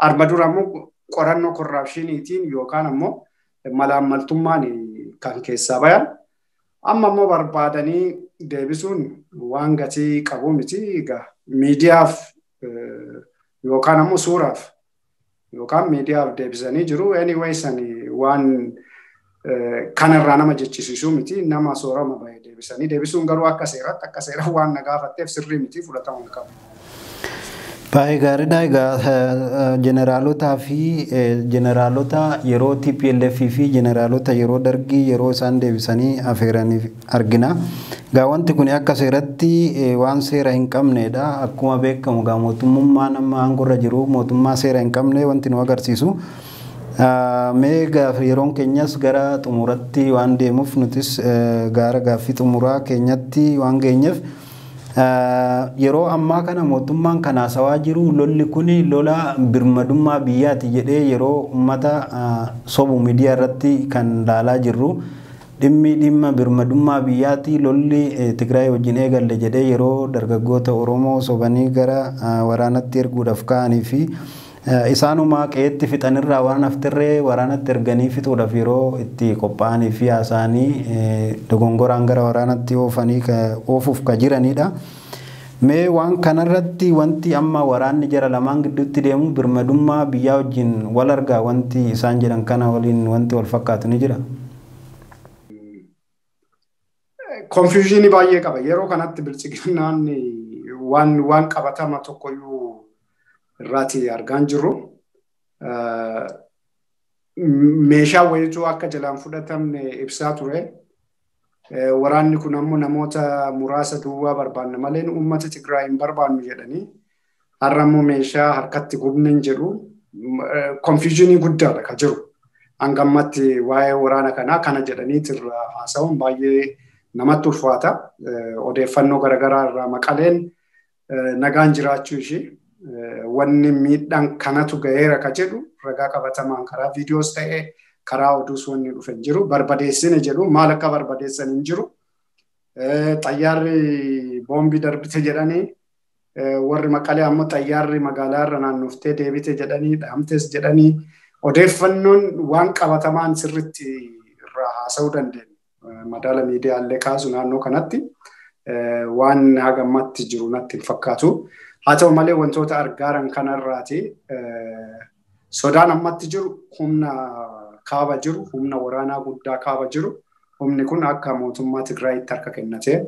arma dura immoo qorannoo korraapshiniitiin yookaan ammoo malaammaltummaan kan keessaa bayan amma immoo barbaadanii deebisuun waan gatii qabu miti egaa miidiyaaf yookaan ammoo suuraaf yookaan miidiyaaf deebisanii jiru anyway sani waan kanarraa nama jechisiisuu miti nama soorama bahe deebisanii deebisuun garuu akka seeratti akka seera waan na gaafatteef sirrii miti fudhatama hin qabu. Baay'ee gaariidha. Egaa jeneraalota fi jeneraalota yeroo TPLF fi jeneraalota yeroo dargii yeroo isaan deebisanii afeeranii argina. Egaa wanti kun akka seeratti waan seera hin qabnedha. Akkuma beekamu egaa mootummaan amma aangorra jiru mootummaa seera hin qabne wanti nu agarsiisu. Mee yeroon keenyas gara xumuratti waan deemuuf nutis gara gaaffii xumuraa keenyatti waan geenyeef yeroo ammaa kana mootummaan kan haasawaa jiru lolli kun lola birmadummaa biyyaati jedhee yeroo uummata sobu miidiyaa irratti kan laalaa jirru dhimmi dhimma birmadummaa biyyaati lolli Tigraay wajjin eegalle jedhee yeroo dargaggoota Oromoo sobanii gara waraanatti erguudhaaf ka'anii fi isaanuma qe'eetti fixanirraa waan haftirree waraanatti erganii fixuudhaaf yeroo itti qophaa'anii fi haasa'anii dogongoraan gara waraanatti oofanii oofuuf ka jiranidha. Mee waan kanarratti wanti amma waraanni jara lamaan gidduutti deemu birmadummaa biyyaa wajjin wal argaa wanti isaan jedhan kana waliin wanti wal fakkaatu ni jira. Confusionii baay'ee qaba. Yeroo kanatti bilchiginnaan waan qabatama tokkoyyuu irraati argaan jirru. Meeshaa wayituu akka jalaan fudhatamne ibsaa ture. Waraanni kun ammoo namoota muraasa duwwaa barbaanna malee uummata Tigraay hin barbaannu jedhanii har'a ammoo meeshaa harkatti gubne hin jedhu. Confusionii guddaadha ka jiru. Hanga ammatti waa'ee waraana kanaa kana jedhanii irraa haasa'uun baay'ee namatti ulfaata. Odeeffannoo garaagaraa irraa Maqaleen nagaan jiraachuu ishee wanni miidhaan kanatu ga'eera ka jedhu ragaa qabatamaan karaa viidiyoos ta'ee karaa oduus wanni dhufe hin jiru. Barbadeessine jedhu maal akka barbadeessan hin jiru. Xayyaarri boombii darbite jedhanii warri Maqalee ammoo xayyaarri magaalaa irra naannoftee deebite jedhanii dhaamtes jedhanii odeeffannoon waan qabatamaan sirriitti irraa haasa'uu dandeenya. Madaala miidiyaallee kaasu naannoo kanatti waan haga ammatti jiru natti hin fakkaatu. Haa ta'u malee wantoota argaaran kanarraati sodaan ammatti jiru humna kaaba jiru, humna waraanaa guddaa kaaba jiru. Humni kun akka mootummaa Tigraayitti harka kennatee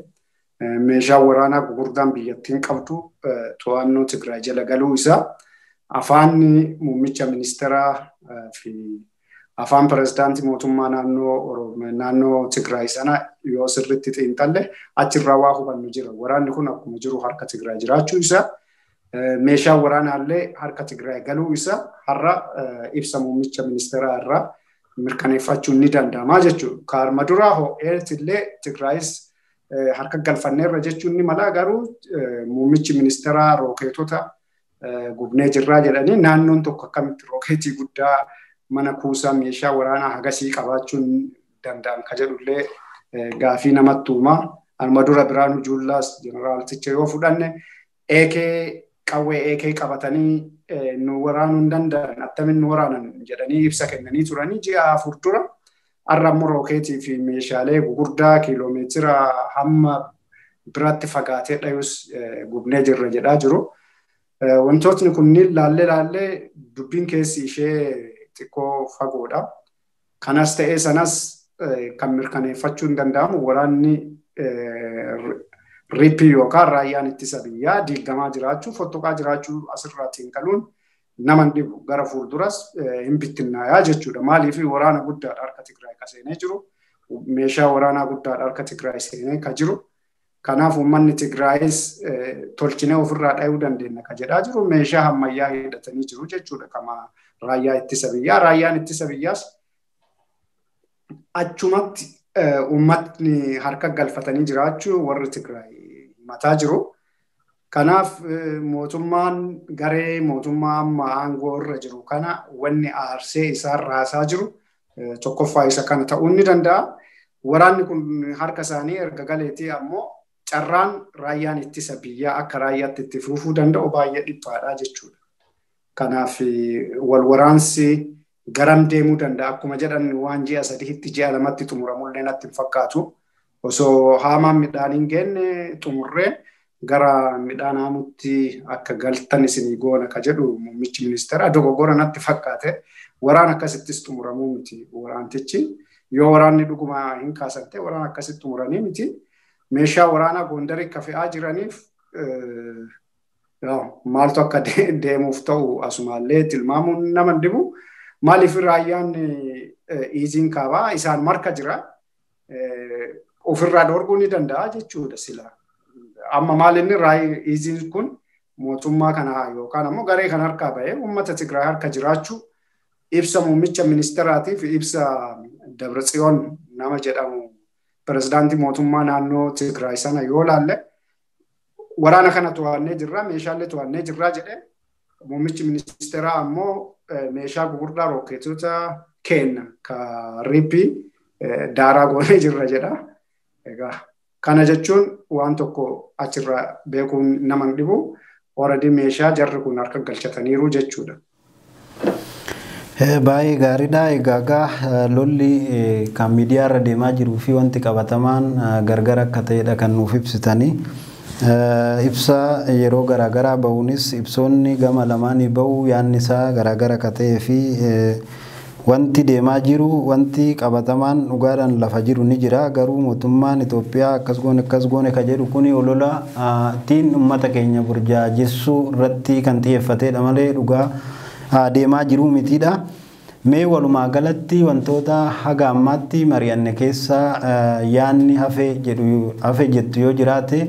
meeshaa waraanaa gurguddaan biyyattiin qabdu to'annoo Tigraay jala galuu isaa afaan muummicha ministeeraa fi afaan pirezidaantii mootummaa naannoo Tigraay sana yoo sirriitti xiinxalle achirraa waa hubannu jira. Waraanni kun akkuma jiru harka Tigraay jiraachuu isaa meeshaan waraanaallee harka Tigraay galuu isaa har'a ibsa muummicha ministeeraa irraa mirkaneeffachuun ni danda'ama jechuudha. Kaarma duraa ho'eet illee Tigraayis harka galfanneerra jechuun ni mala garuu muummichi ministeeraa rookeetota gubnee jirraa jedhanii naannoon tokko akkamitti rookeetii guddaa mana kuusaa meeshaa waraanaa hagasii qabaachuun danda'an ka jedhullee gaafii namatti uumaa. Arma dura Biraanuu Juullaas jeneraalticha yoo fudhanne eekee qawwee eekee qabatanii nu waraanuu hin danda'an attamiin nu waraanan jedhanii ibsa kennanii turanii ji'a 4 dura har'a ammoo rookeetii fi meeshaalee gugurdaa kiiloomeetira hamma biratti fagaatee dhayus gubnee jirra jedhaa jiru. Wantootni kunniin laallee dubbiin keessi ishee xiqqoo fagoodha. Kanas ta'ee sanas kan mirkaneeffachuu hin danda'amu waraanni riippii yookaan raayyaan ittisa biyyaa diigamaa jiraachuu fottoqaa jiraachuu asirraa xiinxaluun nama hin dhibu gara fuulduras hin bittinnaayaa jechuudha. Maaliif waraana guddaadha harka Tigraay ka seenee jiru. Meeshaa waraanaa guddaadha harka Tigraay seenee ka jiru. Kanaaf uummanni Tigraayis tolchinee ofirraa dhayuu dandeenya ka jedhaa jiru. Meeshaa ammayyaa hidhatanii jiru jechuudha. Kama raayyaa ittisa biyyaa. Raayyaan ittisa biyyaas achumatti uummatni harka galfatanii jiraachuu warri Tigraay mataa jiru. Kanaaf mootummaan garee mootummaa amma aangoo irra jiru kana wanni aarsee isaan raasaa jiru tokkoffaa isa kana ta'uu ni danda'a. Waraanni kun harka isaanii erga galeetii ammoo carraan raayyaan ittisa biyyaa akka raayyaatti itti fufuu danda'u baay'ee dhiphaadha jechuudha. Kanaaf wal waraansi garam deemuu danda'a akkuma jedhan waan ji'a 3tti ji'a 2tti xumuramullee natti hin fakkaatu. Osoo haamaan midhaan hin geenne xumurree gara midhaan haamutti akka galtan isinii goona ka jedhu muummichi ministeera dogoggora natti fakkaate waraan akkasittis xumuramuu miti waraantichi. Yoo waraanni dhuguma hin kaasante waraan akkasitti xumuranii miti. Meeshaa waraanaa Gondarii akka fe'aa jiraniif maaltu akka deemuuf ta'u asumaallee tilmaamuun nama hin dhibu. Maaliif raayyaan iiziin kaabaa isaan marka jira. Ofirraa dhorkuu ni danda'a jechuudha sila. Amma maal inni iiziin kun mootummaa kana yookaan ammoo garee kan harkaa ba'ee uummata Tigraay harka jiraachuu ibsa muummicha ministeeraatiif ibsa Dabratsiyoon nama jedhamu pirezidaantii mootummaa naannoo Tigraay sana yoo laalle waraana kana to'annee jirra meeshaalee to'annee jirra jedhee muummichi ministeeraa ammoo meeshaa gugurdaa rookeetota kenna ka riippii daaraa goonee jirra jedha. Egaa kana jechuun waan tokko achirraa beekuun nama hin dhibu. Already meeshaa jarri kun harka galchataniiru jechuudha. Baay'ee gaariidha. Egaa lolli kan miidiyaa irra deemaa jiruu fi wanti qabatamaan gargar akka ta'edha kan nuuf ibsitanii. Ibsa yeroo garaagaraa bahuunis ibsoonni gama lamaanii bahu yaadni isaa garaagara akka ta'ee fi Wanti deemaa jiru wanti qabatamaan dhugaadhaan lafa jiru ni jira, garuu mootummaan Itoophiyaa akkas goone akkas goone ka jedhu kuni olola ittiin uummata keenya burjaajessuu irratti kan xiyyeeffatedha malee dhugaa deemaa jiru mitiidha. Mee walumaa galatti wantoota haga ammaatti mari'anne keessa yaanni hafe jettu yoo jiraate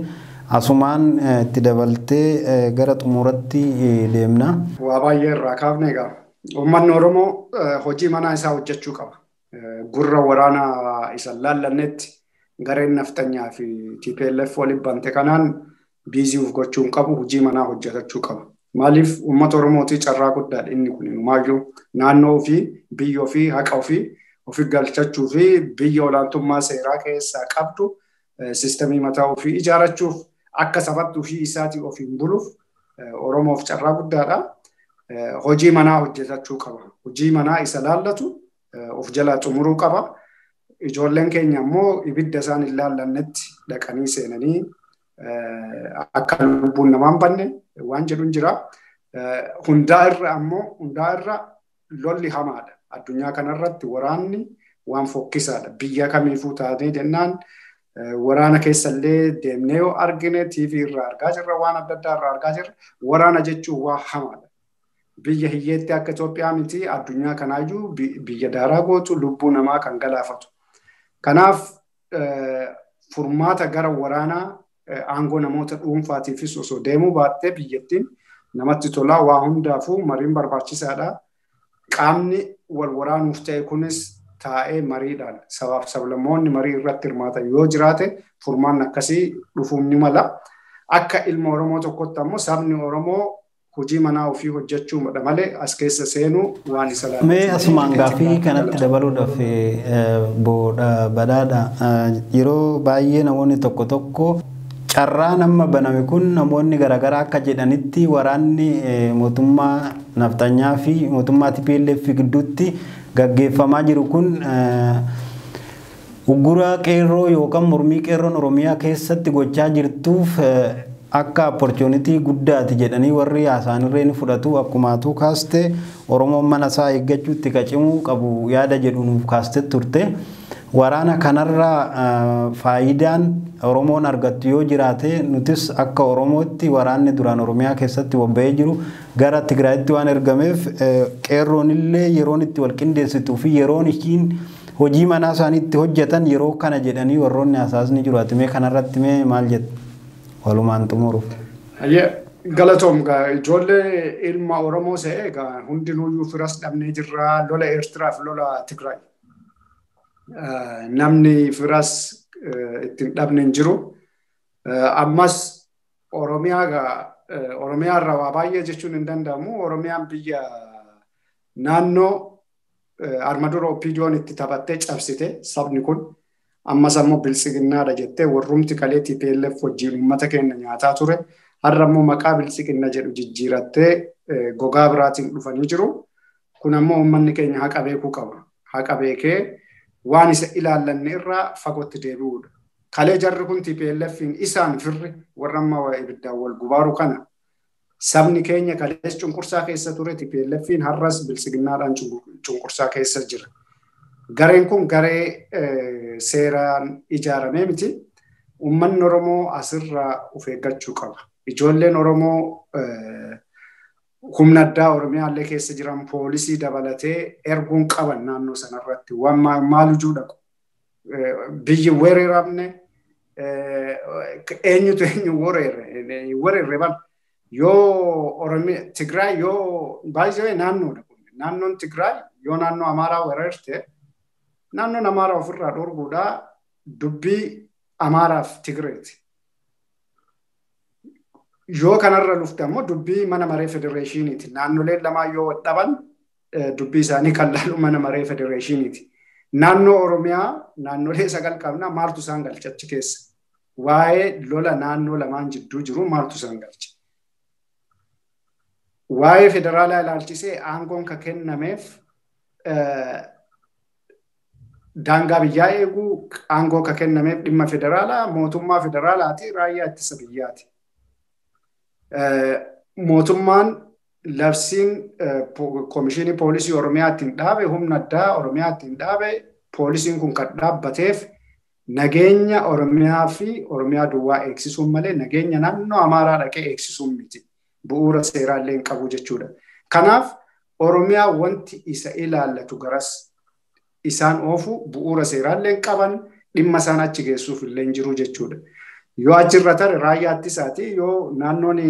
asumaan itti dabaltee gara xumuratti deemna. Waa baay'ee irraa kaafne egaa. Uummanni Oromoo hojii manaa isaa hojjechuu qaba. Gurra waraanaa isa laallannetti gareen naftanyaa fi TPLF waliin bante kanaan biizii of gochuu hin qabu, hojii manaa hojjetachuu qaba. Maaliif uummata Oromootii carraa guddaadha inni kun inumaayyuu naannoo ofii, biyya ofii, haqa ofii ofi galchachuu fi biyya olaantummaa seeraa keessaa qabdu sistemii mataa ofii ijaarachuuf akka sabatti ofii isaatii ofiin buluuf Oromoof carraa guddaadha. Hojii manaa hojjetachuu qaba. Hojii manaa isa laallatu of jalaa xumuruu qaba. Ijoolleen keenya immoo ibidda isaan hin laallannetti dhaqanii seenanii akka lubbuun namaa hin banne waan jedhu hin jira. Hundaa irra ammoo hundaa irra lolli hamaadha. Addunyaa kanarratti waraanni waan fokkisaadha. Biyya kamiifuu taatee jennaan waraana keessallee deemnee yoo argine TV irraa argaa jirra, waan adda addaa irraa argaa jirra. Waraana jechuun waa hamaadha. Biyya hiyyeetti akka Itoophiyaa miti addunyaa kanaayyuu biyya daaraa gootu lubbuu namaa kan galaafatu. Kanaaf furmaata gara waraanaa aangoo namoota dhuunfaatiifis osoo deemuu baattee biyyattiin namatti tolaa waa hundaafuu mariin barbaachisaadha. Qaamni wal waraanuuf ta'e kunis taa'ee mariidhaan sabaaf sablammoonni marii irratti hirmaatan yoo jiraate furmaan akkasii dhufuun ni mala. Akka ilma Oromoo tokkotti ammoo sabni Oromoo hojii manaa ofii hojjechuu malee as keessa seenuu waan isa laallatu. Mee asumaan gaaffii kanatti dabaluudhaaf badhaadha. Yeroo baay'ee namoonni tokko tokko carraan amma baname kun namoonni garaagaraa akka jedhanitti waraanni mootummaa nafxanyaa fi mootummaa TPLF gidduutti gaggeeffamaa jiru kun uggura qeerroo yookaan mormii qeerroon Oromiyaa keessatti gochaa jirtuuf akka opportunity guddaati jedhanii warri haasaanirree ni fudhatu. Akkumaatuu kaaste Oromoon mana isaa eeggachuutti qacimuu qabu yaada jedhu nuuf kaaste turte. Waraana kanarraa faayidaan Oromoon argattu yoo jiraate nutis akka Oromootti waraanni duraan Oromiyaa keessatti bobba'ee jiru gara Tigraayitti waan ergameef qeerroon illee yeroon itti wal qindeessituu fi yeroon ishiin hojii manaa isaanii itti hojjetan yeroo kana jedhanii warroonni hasaasni jiru. Ati mee kanarratti mee maal jettu? Walumaan xumuruuf. Galatoom ijoollee ilma Oromoo se'ee egaa hundinuyyuu firas dhabnee jirra lola Eertiraa fi lola Tigraay. Namni firas ittiin dhabne hin jiru. Ammas Oromiyaa Oromiyaa irraa waa baay'ee jechuun hin danda'amu. Oromiyaan biyya naannoo arma dura OPDO'n itti taphattee cabsite sabni kun ammas ammoo biltsiginnaadha jettee warrumti kalee TPLF wajjin uummata keenya nyaataa ture. Har'a ammoo maqaa biltsiginna jedhu jijjiirattee gogaa biraatiin dhufanii jiru. Kun ammoo uummanni keenya haqa beekuu qaba. Haqa beekee waan isa ilaallanne irraa fagootti deebi'uudha. Kalee jarri kun TPLFin isaan firri warra amma ibiddaan wal gubaaru kana sabni keenya kalees cunqursaa keessa ture TPLFin har'as biltsiginnaadhaan cunqursaa keessa jira. Gareen kun garee seeraan ijaaramee miti. Uummanni Oromoo asirraa of eeggachuu qaba. Ijoolleen Oromoo humna addaa Oromiyaallee keessa jiran poolisii dabalatee erguun qaban naannoo sanarratti waan maal hujuu dhaqu. Biyyi weeraramne eenyutu eenyu weerare ban yoo Oromiyaa Tigraay yoo baay'ee naannoodha kun naannoon Tigraay yoo naannoo Amaaraa weerarte naannoon Amaaraa ofirraa dhorkuudhaa dubbii Amaaraaf Tigreeti. Yoo kanarra lufte ammoo dubbii mana maree federeeshiniiti. Naannoleen lamaan yoo dhaban dubbii isaanii kan laalu mana maree federeeshiniiti. Naannoo Oromiyaa naannolee 9 qabna maaltu isaan galcha achi keessa? Waa'ee lola naannoo lamaan jidduu jiru maaltu isaan galcha? Waa'ee federaalaa ilaalchisee aangoon ka kennameef daangaa biyyaa eeguu aangoo ka kennameef dhimma federaalaa mootummaa federaalaati raayyaa ittisa biyyaati. Mootummaan Labsiin Komishinii Poolisii Oromiyaatiin dhaabe, humna addaa Oromiyaatiin dhaabe, poolisiin kun kan dhaabbateef nageenya Oromiyaa fi Oromiyaa duwwaa eegsisuun malee nageenya naannoo Amaaraa dhaqee eegsisuun miti. Bu'uura seeraallee hin qabu jechuudha. Kanaaf Oromiyaa wanti isa ilaallatu garas isaan oofu bu'uura seeraallee hin qaban, dhimma isaan achi geessuuf illee hin jiru jechuudha. Yoo achirra tare raayyaa ittisaati, yoo naannoon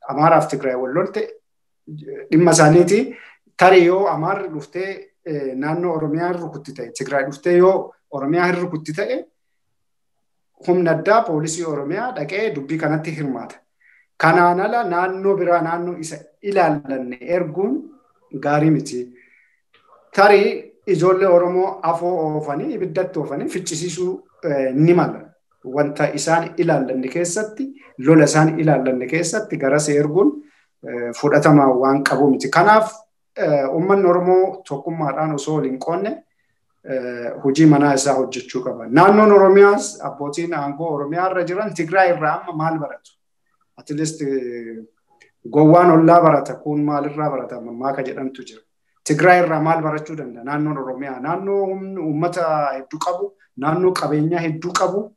Amaaraaf Tigraay wal lolte dhimma isaaniiti. Tarii yoo Amaarri dhuftee naannoo Oromiyaa hin rukutti ta'e, Tigraay dhuftee yoo Oromiyaa hin rukutti ta'e, humna addaa poolisii Oromiyaa dhaqee dubbii kanatti hirmaata. Kanaan ala naannoo biraa naannoo isa ilaallanne erguun gaarii miti. Tarii ijoollee Oromoo afoo oofanii ibiddatti oofanii ficcisiisuu ni mala. Wanta isaan ilaallanne keessatti, lola isaan ilaallanne keessatti garas erguun fudhatama waan qabu miti. Kanaaf uummanni Oromoo tokkummaadhaan osoo waliin qoonne hojii manaa isaa hojjechuu qaba. Naannoon Oromiyaas abbootiin aangoo Oromiyaa irra jiran Tigraay irraa amma maal baratu? At least gowwaan ollaa barata, kun maalirraa barata mammaaka jedhamtu jira. Tigraay irraa maal barachuu danda'a? Naannoon Oromiyaa naannoo uummata hedduu qabu, naannoo qabeenyaa hedduu qabu.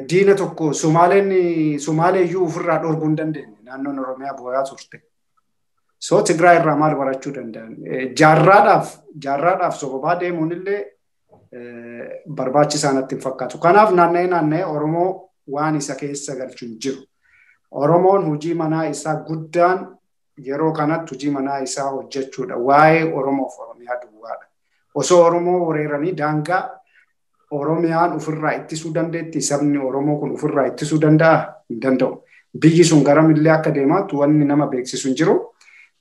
Diina tokko Somaalee iyyuu ofirraa dhorkuu hin dandeenye naannoon Oromiyaa boo'aa turte. So Tigraay irraa maal barachuu danda'an? Jaarraadhaaf sobobaa deemuun illee barbaachisaa natti hin fakkaatu. Kanaaf naanna'ee Oromoo waan isa keessa galchu hin jiru. Oromoon hojii manaa isaa guddaan yeroo kanatti hojii manaa isaa hojjechuudha. Waa'ee Oromoof Oromiyaa duwwaadha. Osoo Oromoo weeraranii daangaa Oromiyaan ofirraa ittisuu dandeetti, sabni Oromoo kun ofirraa ittisuu danda'a? Hin danda'u. Biyyi sun garamillee akka deemaatu wanni nama beeksisu hin jiru.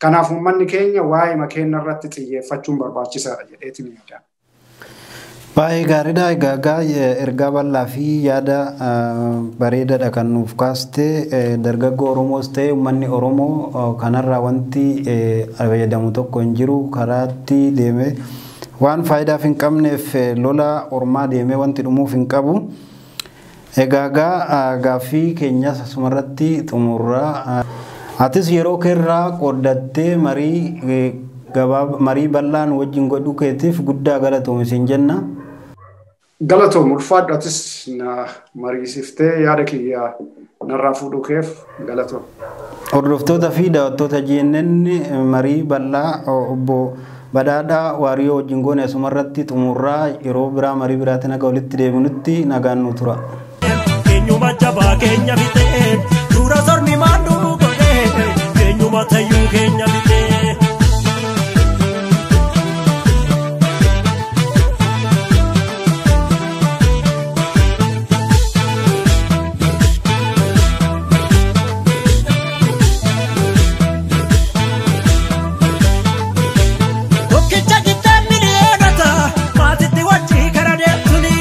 Kanaaf uummanni keenya waa'ee makeenya irratti xiyyeeffachuun barbaachisaadha jedheetiin yaada. Baay'ee gaariidha. Egaa ergaa bal'aa fi yaada bareedaadha kan nuuf kaaste. Dargaggoo Oromoos ta'e uummanni Oromoo kanarraa wanti fayyadamu tokko hin jiru. Karaatti deemee waan faayidaaf hin qabneef lola ormaa deemee wanti dhumuuf hin qabu. Egaa gaaffii keenyas asumarratti xumurraa. Atis yeroo keerraa qooddattee marii bal'aan wajjin godhuu keetiif guddaa galatoomi siin jenna. Galatoom ulfaadhu, atis na mariisiftee yaada kiyya narraa fuudhuu keef galatoom. Hordoftoota fi daawwattoota GNN marii bal'aa obbo Badhaadhaa Waariyoo wajjin goone asumarratti xumurraa. Yeroo biraa marii biraatiin akka walitti deebinutti nagaan nu tura. Eenyuma jabaa keenya bitee dura sormi maanduu godhee eenyuma tayyuu keenya bitee. Tokkicha giddaan miliyoonata maatitti wajjii kara deemtuni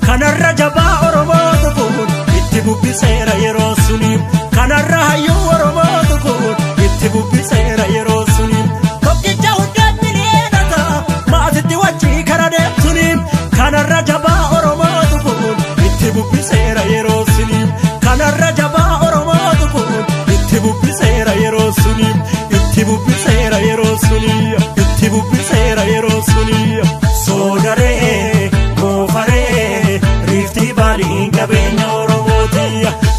kanarra jabaa Oromootu kun itti bubbiseera yeroo suni kanarra hayyuu Oromootu kun itti bubbiseera yeroo suni tokkicha hundaan miliyoonata maatitti wajjii kara deemtuni kanarra jabaa Oromootu kun itti bubbiseera yeroo suni kanarra jabaa Oromootu kun itti bubbiseera yeroo suni itti bubbiseera yeroo suni itti bubbiseera yeroo suni. Soodaree goofaree riiftii baaliin qabeenya Oromooti.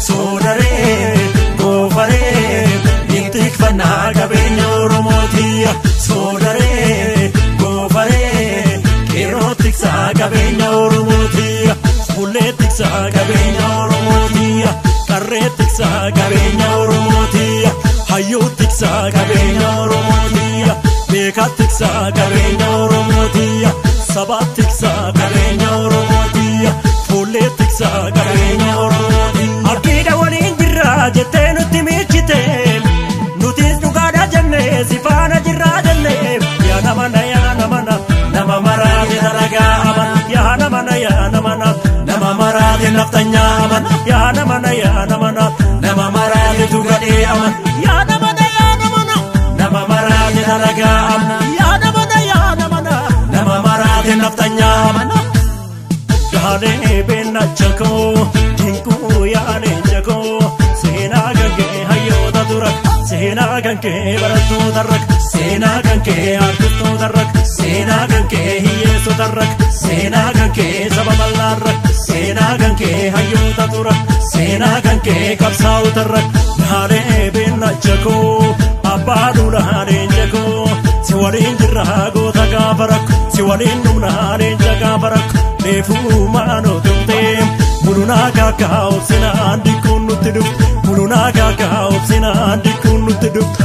Soodaree goofaree intikfannaa qabeenya Oromooti. Soodaree goofaree qeerroo tiksaa qabeenya Oromooti. Fuullee tiksaa qabeenya Oromooti. Qarree tiksaa qabeenya Oromooti. Hayyuu tiksaa qabeenya Oromooti. Beekaa tiksaa qabeenya Oromooti. Sabaa tiksaa qabeenya Oromooti. Fuullee tiksaa qabeenya Oromooti. Abdiidha waliin jirraa jettee nutti miichite. Nutis dhugaadha jennee si faana jirraa jennee. Yaa nama na yaa nama na nama maraate dalagaa aman. Yaa nama na yaa nama na nama maraate naftanyaa aman. Yaa nama na yaa nama na nama maraate tugadhee aman. Yaa nama na yaa nama na nama maraate dalagaa aman. Yaa nama na yaa nama na nama maraate naftanyaa aman. Gaalee beena chakoo dinkuu yaalee chakoo seenaa gagee hayyoota dura. Seenaa kan kee barattoota rakka, seenaa kan kee artistoota rakka, seenaa kan kee hiyyeessota rakka, seenaa kan kee saba bal'aa rakka, seenaa kan kee hayyoota tura, seenaa kan kee qabsaa'ota rakka. Naalee beennacha koo abbaa duulaa leenca koo, si waliin jirra goota gaafa rakko, si waliin dhumna leenca gaafa rakko. Leefuu maanoo turtee mulunaa kaakaa obsinaan dikkuun nutti dhuftu, mulunaa kaakaa obsinaan dikkuun nutti dhuftu.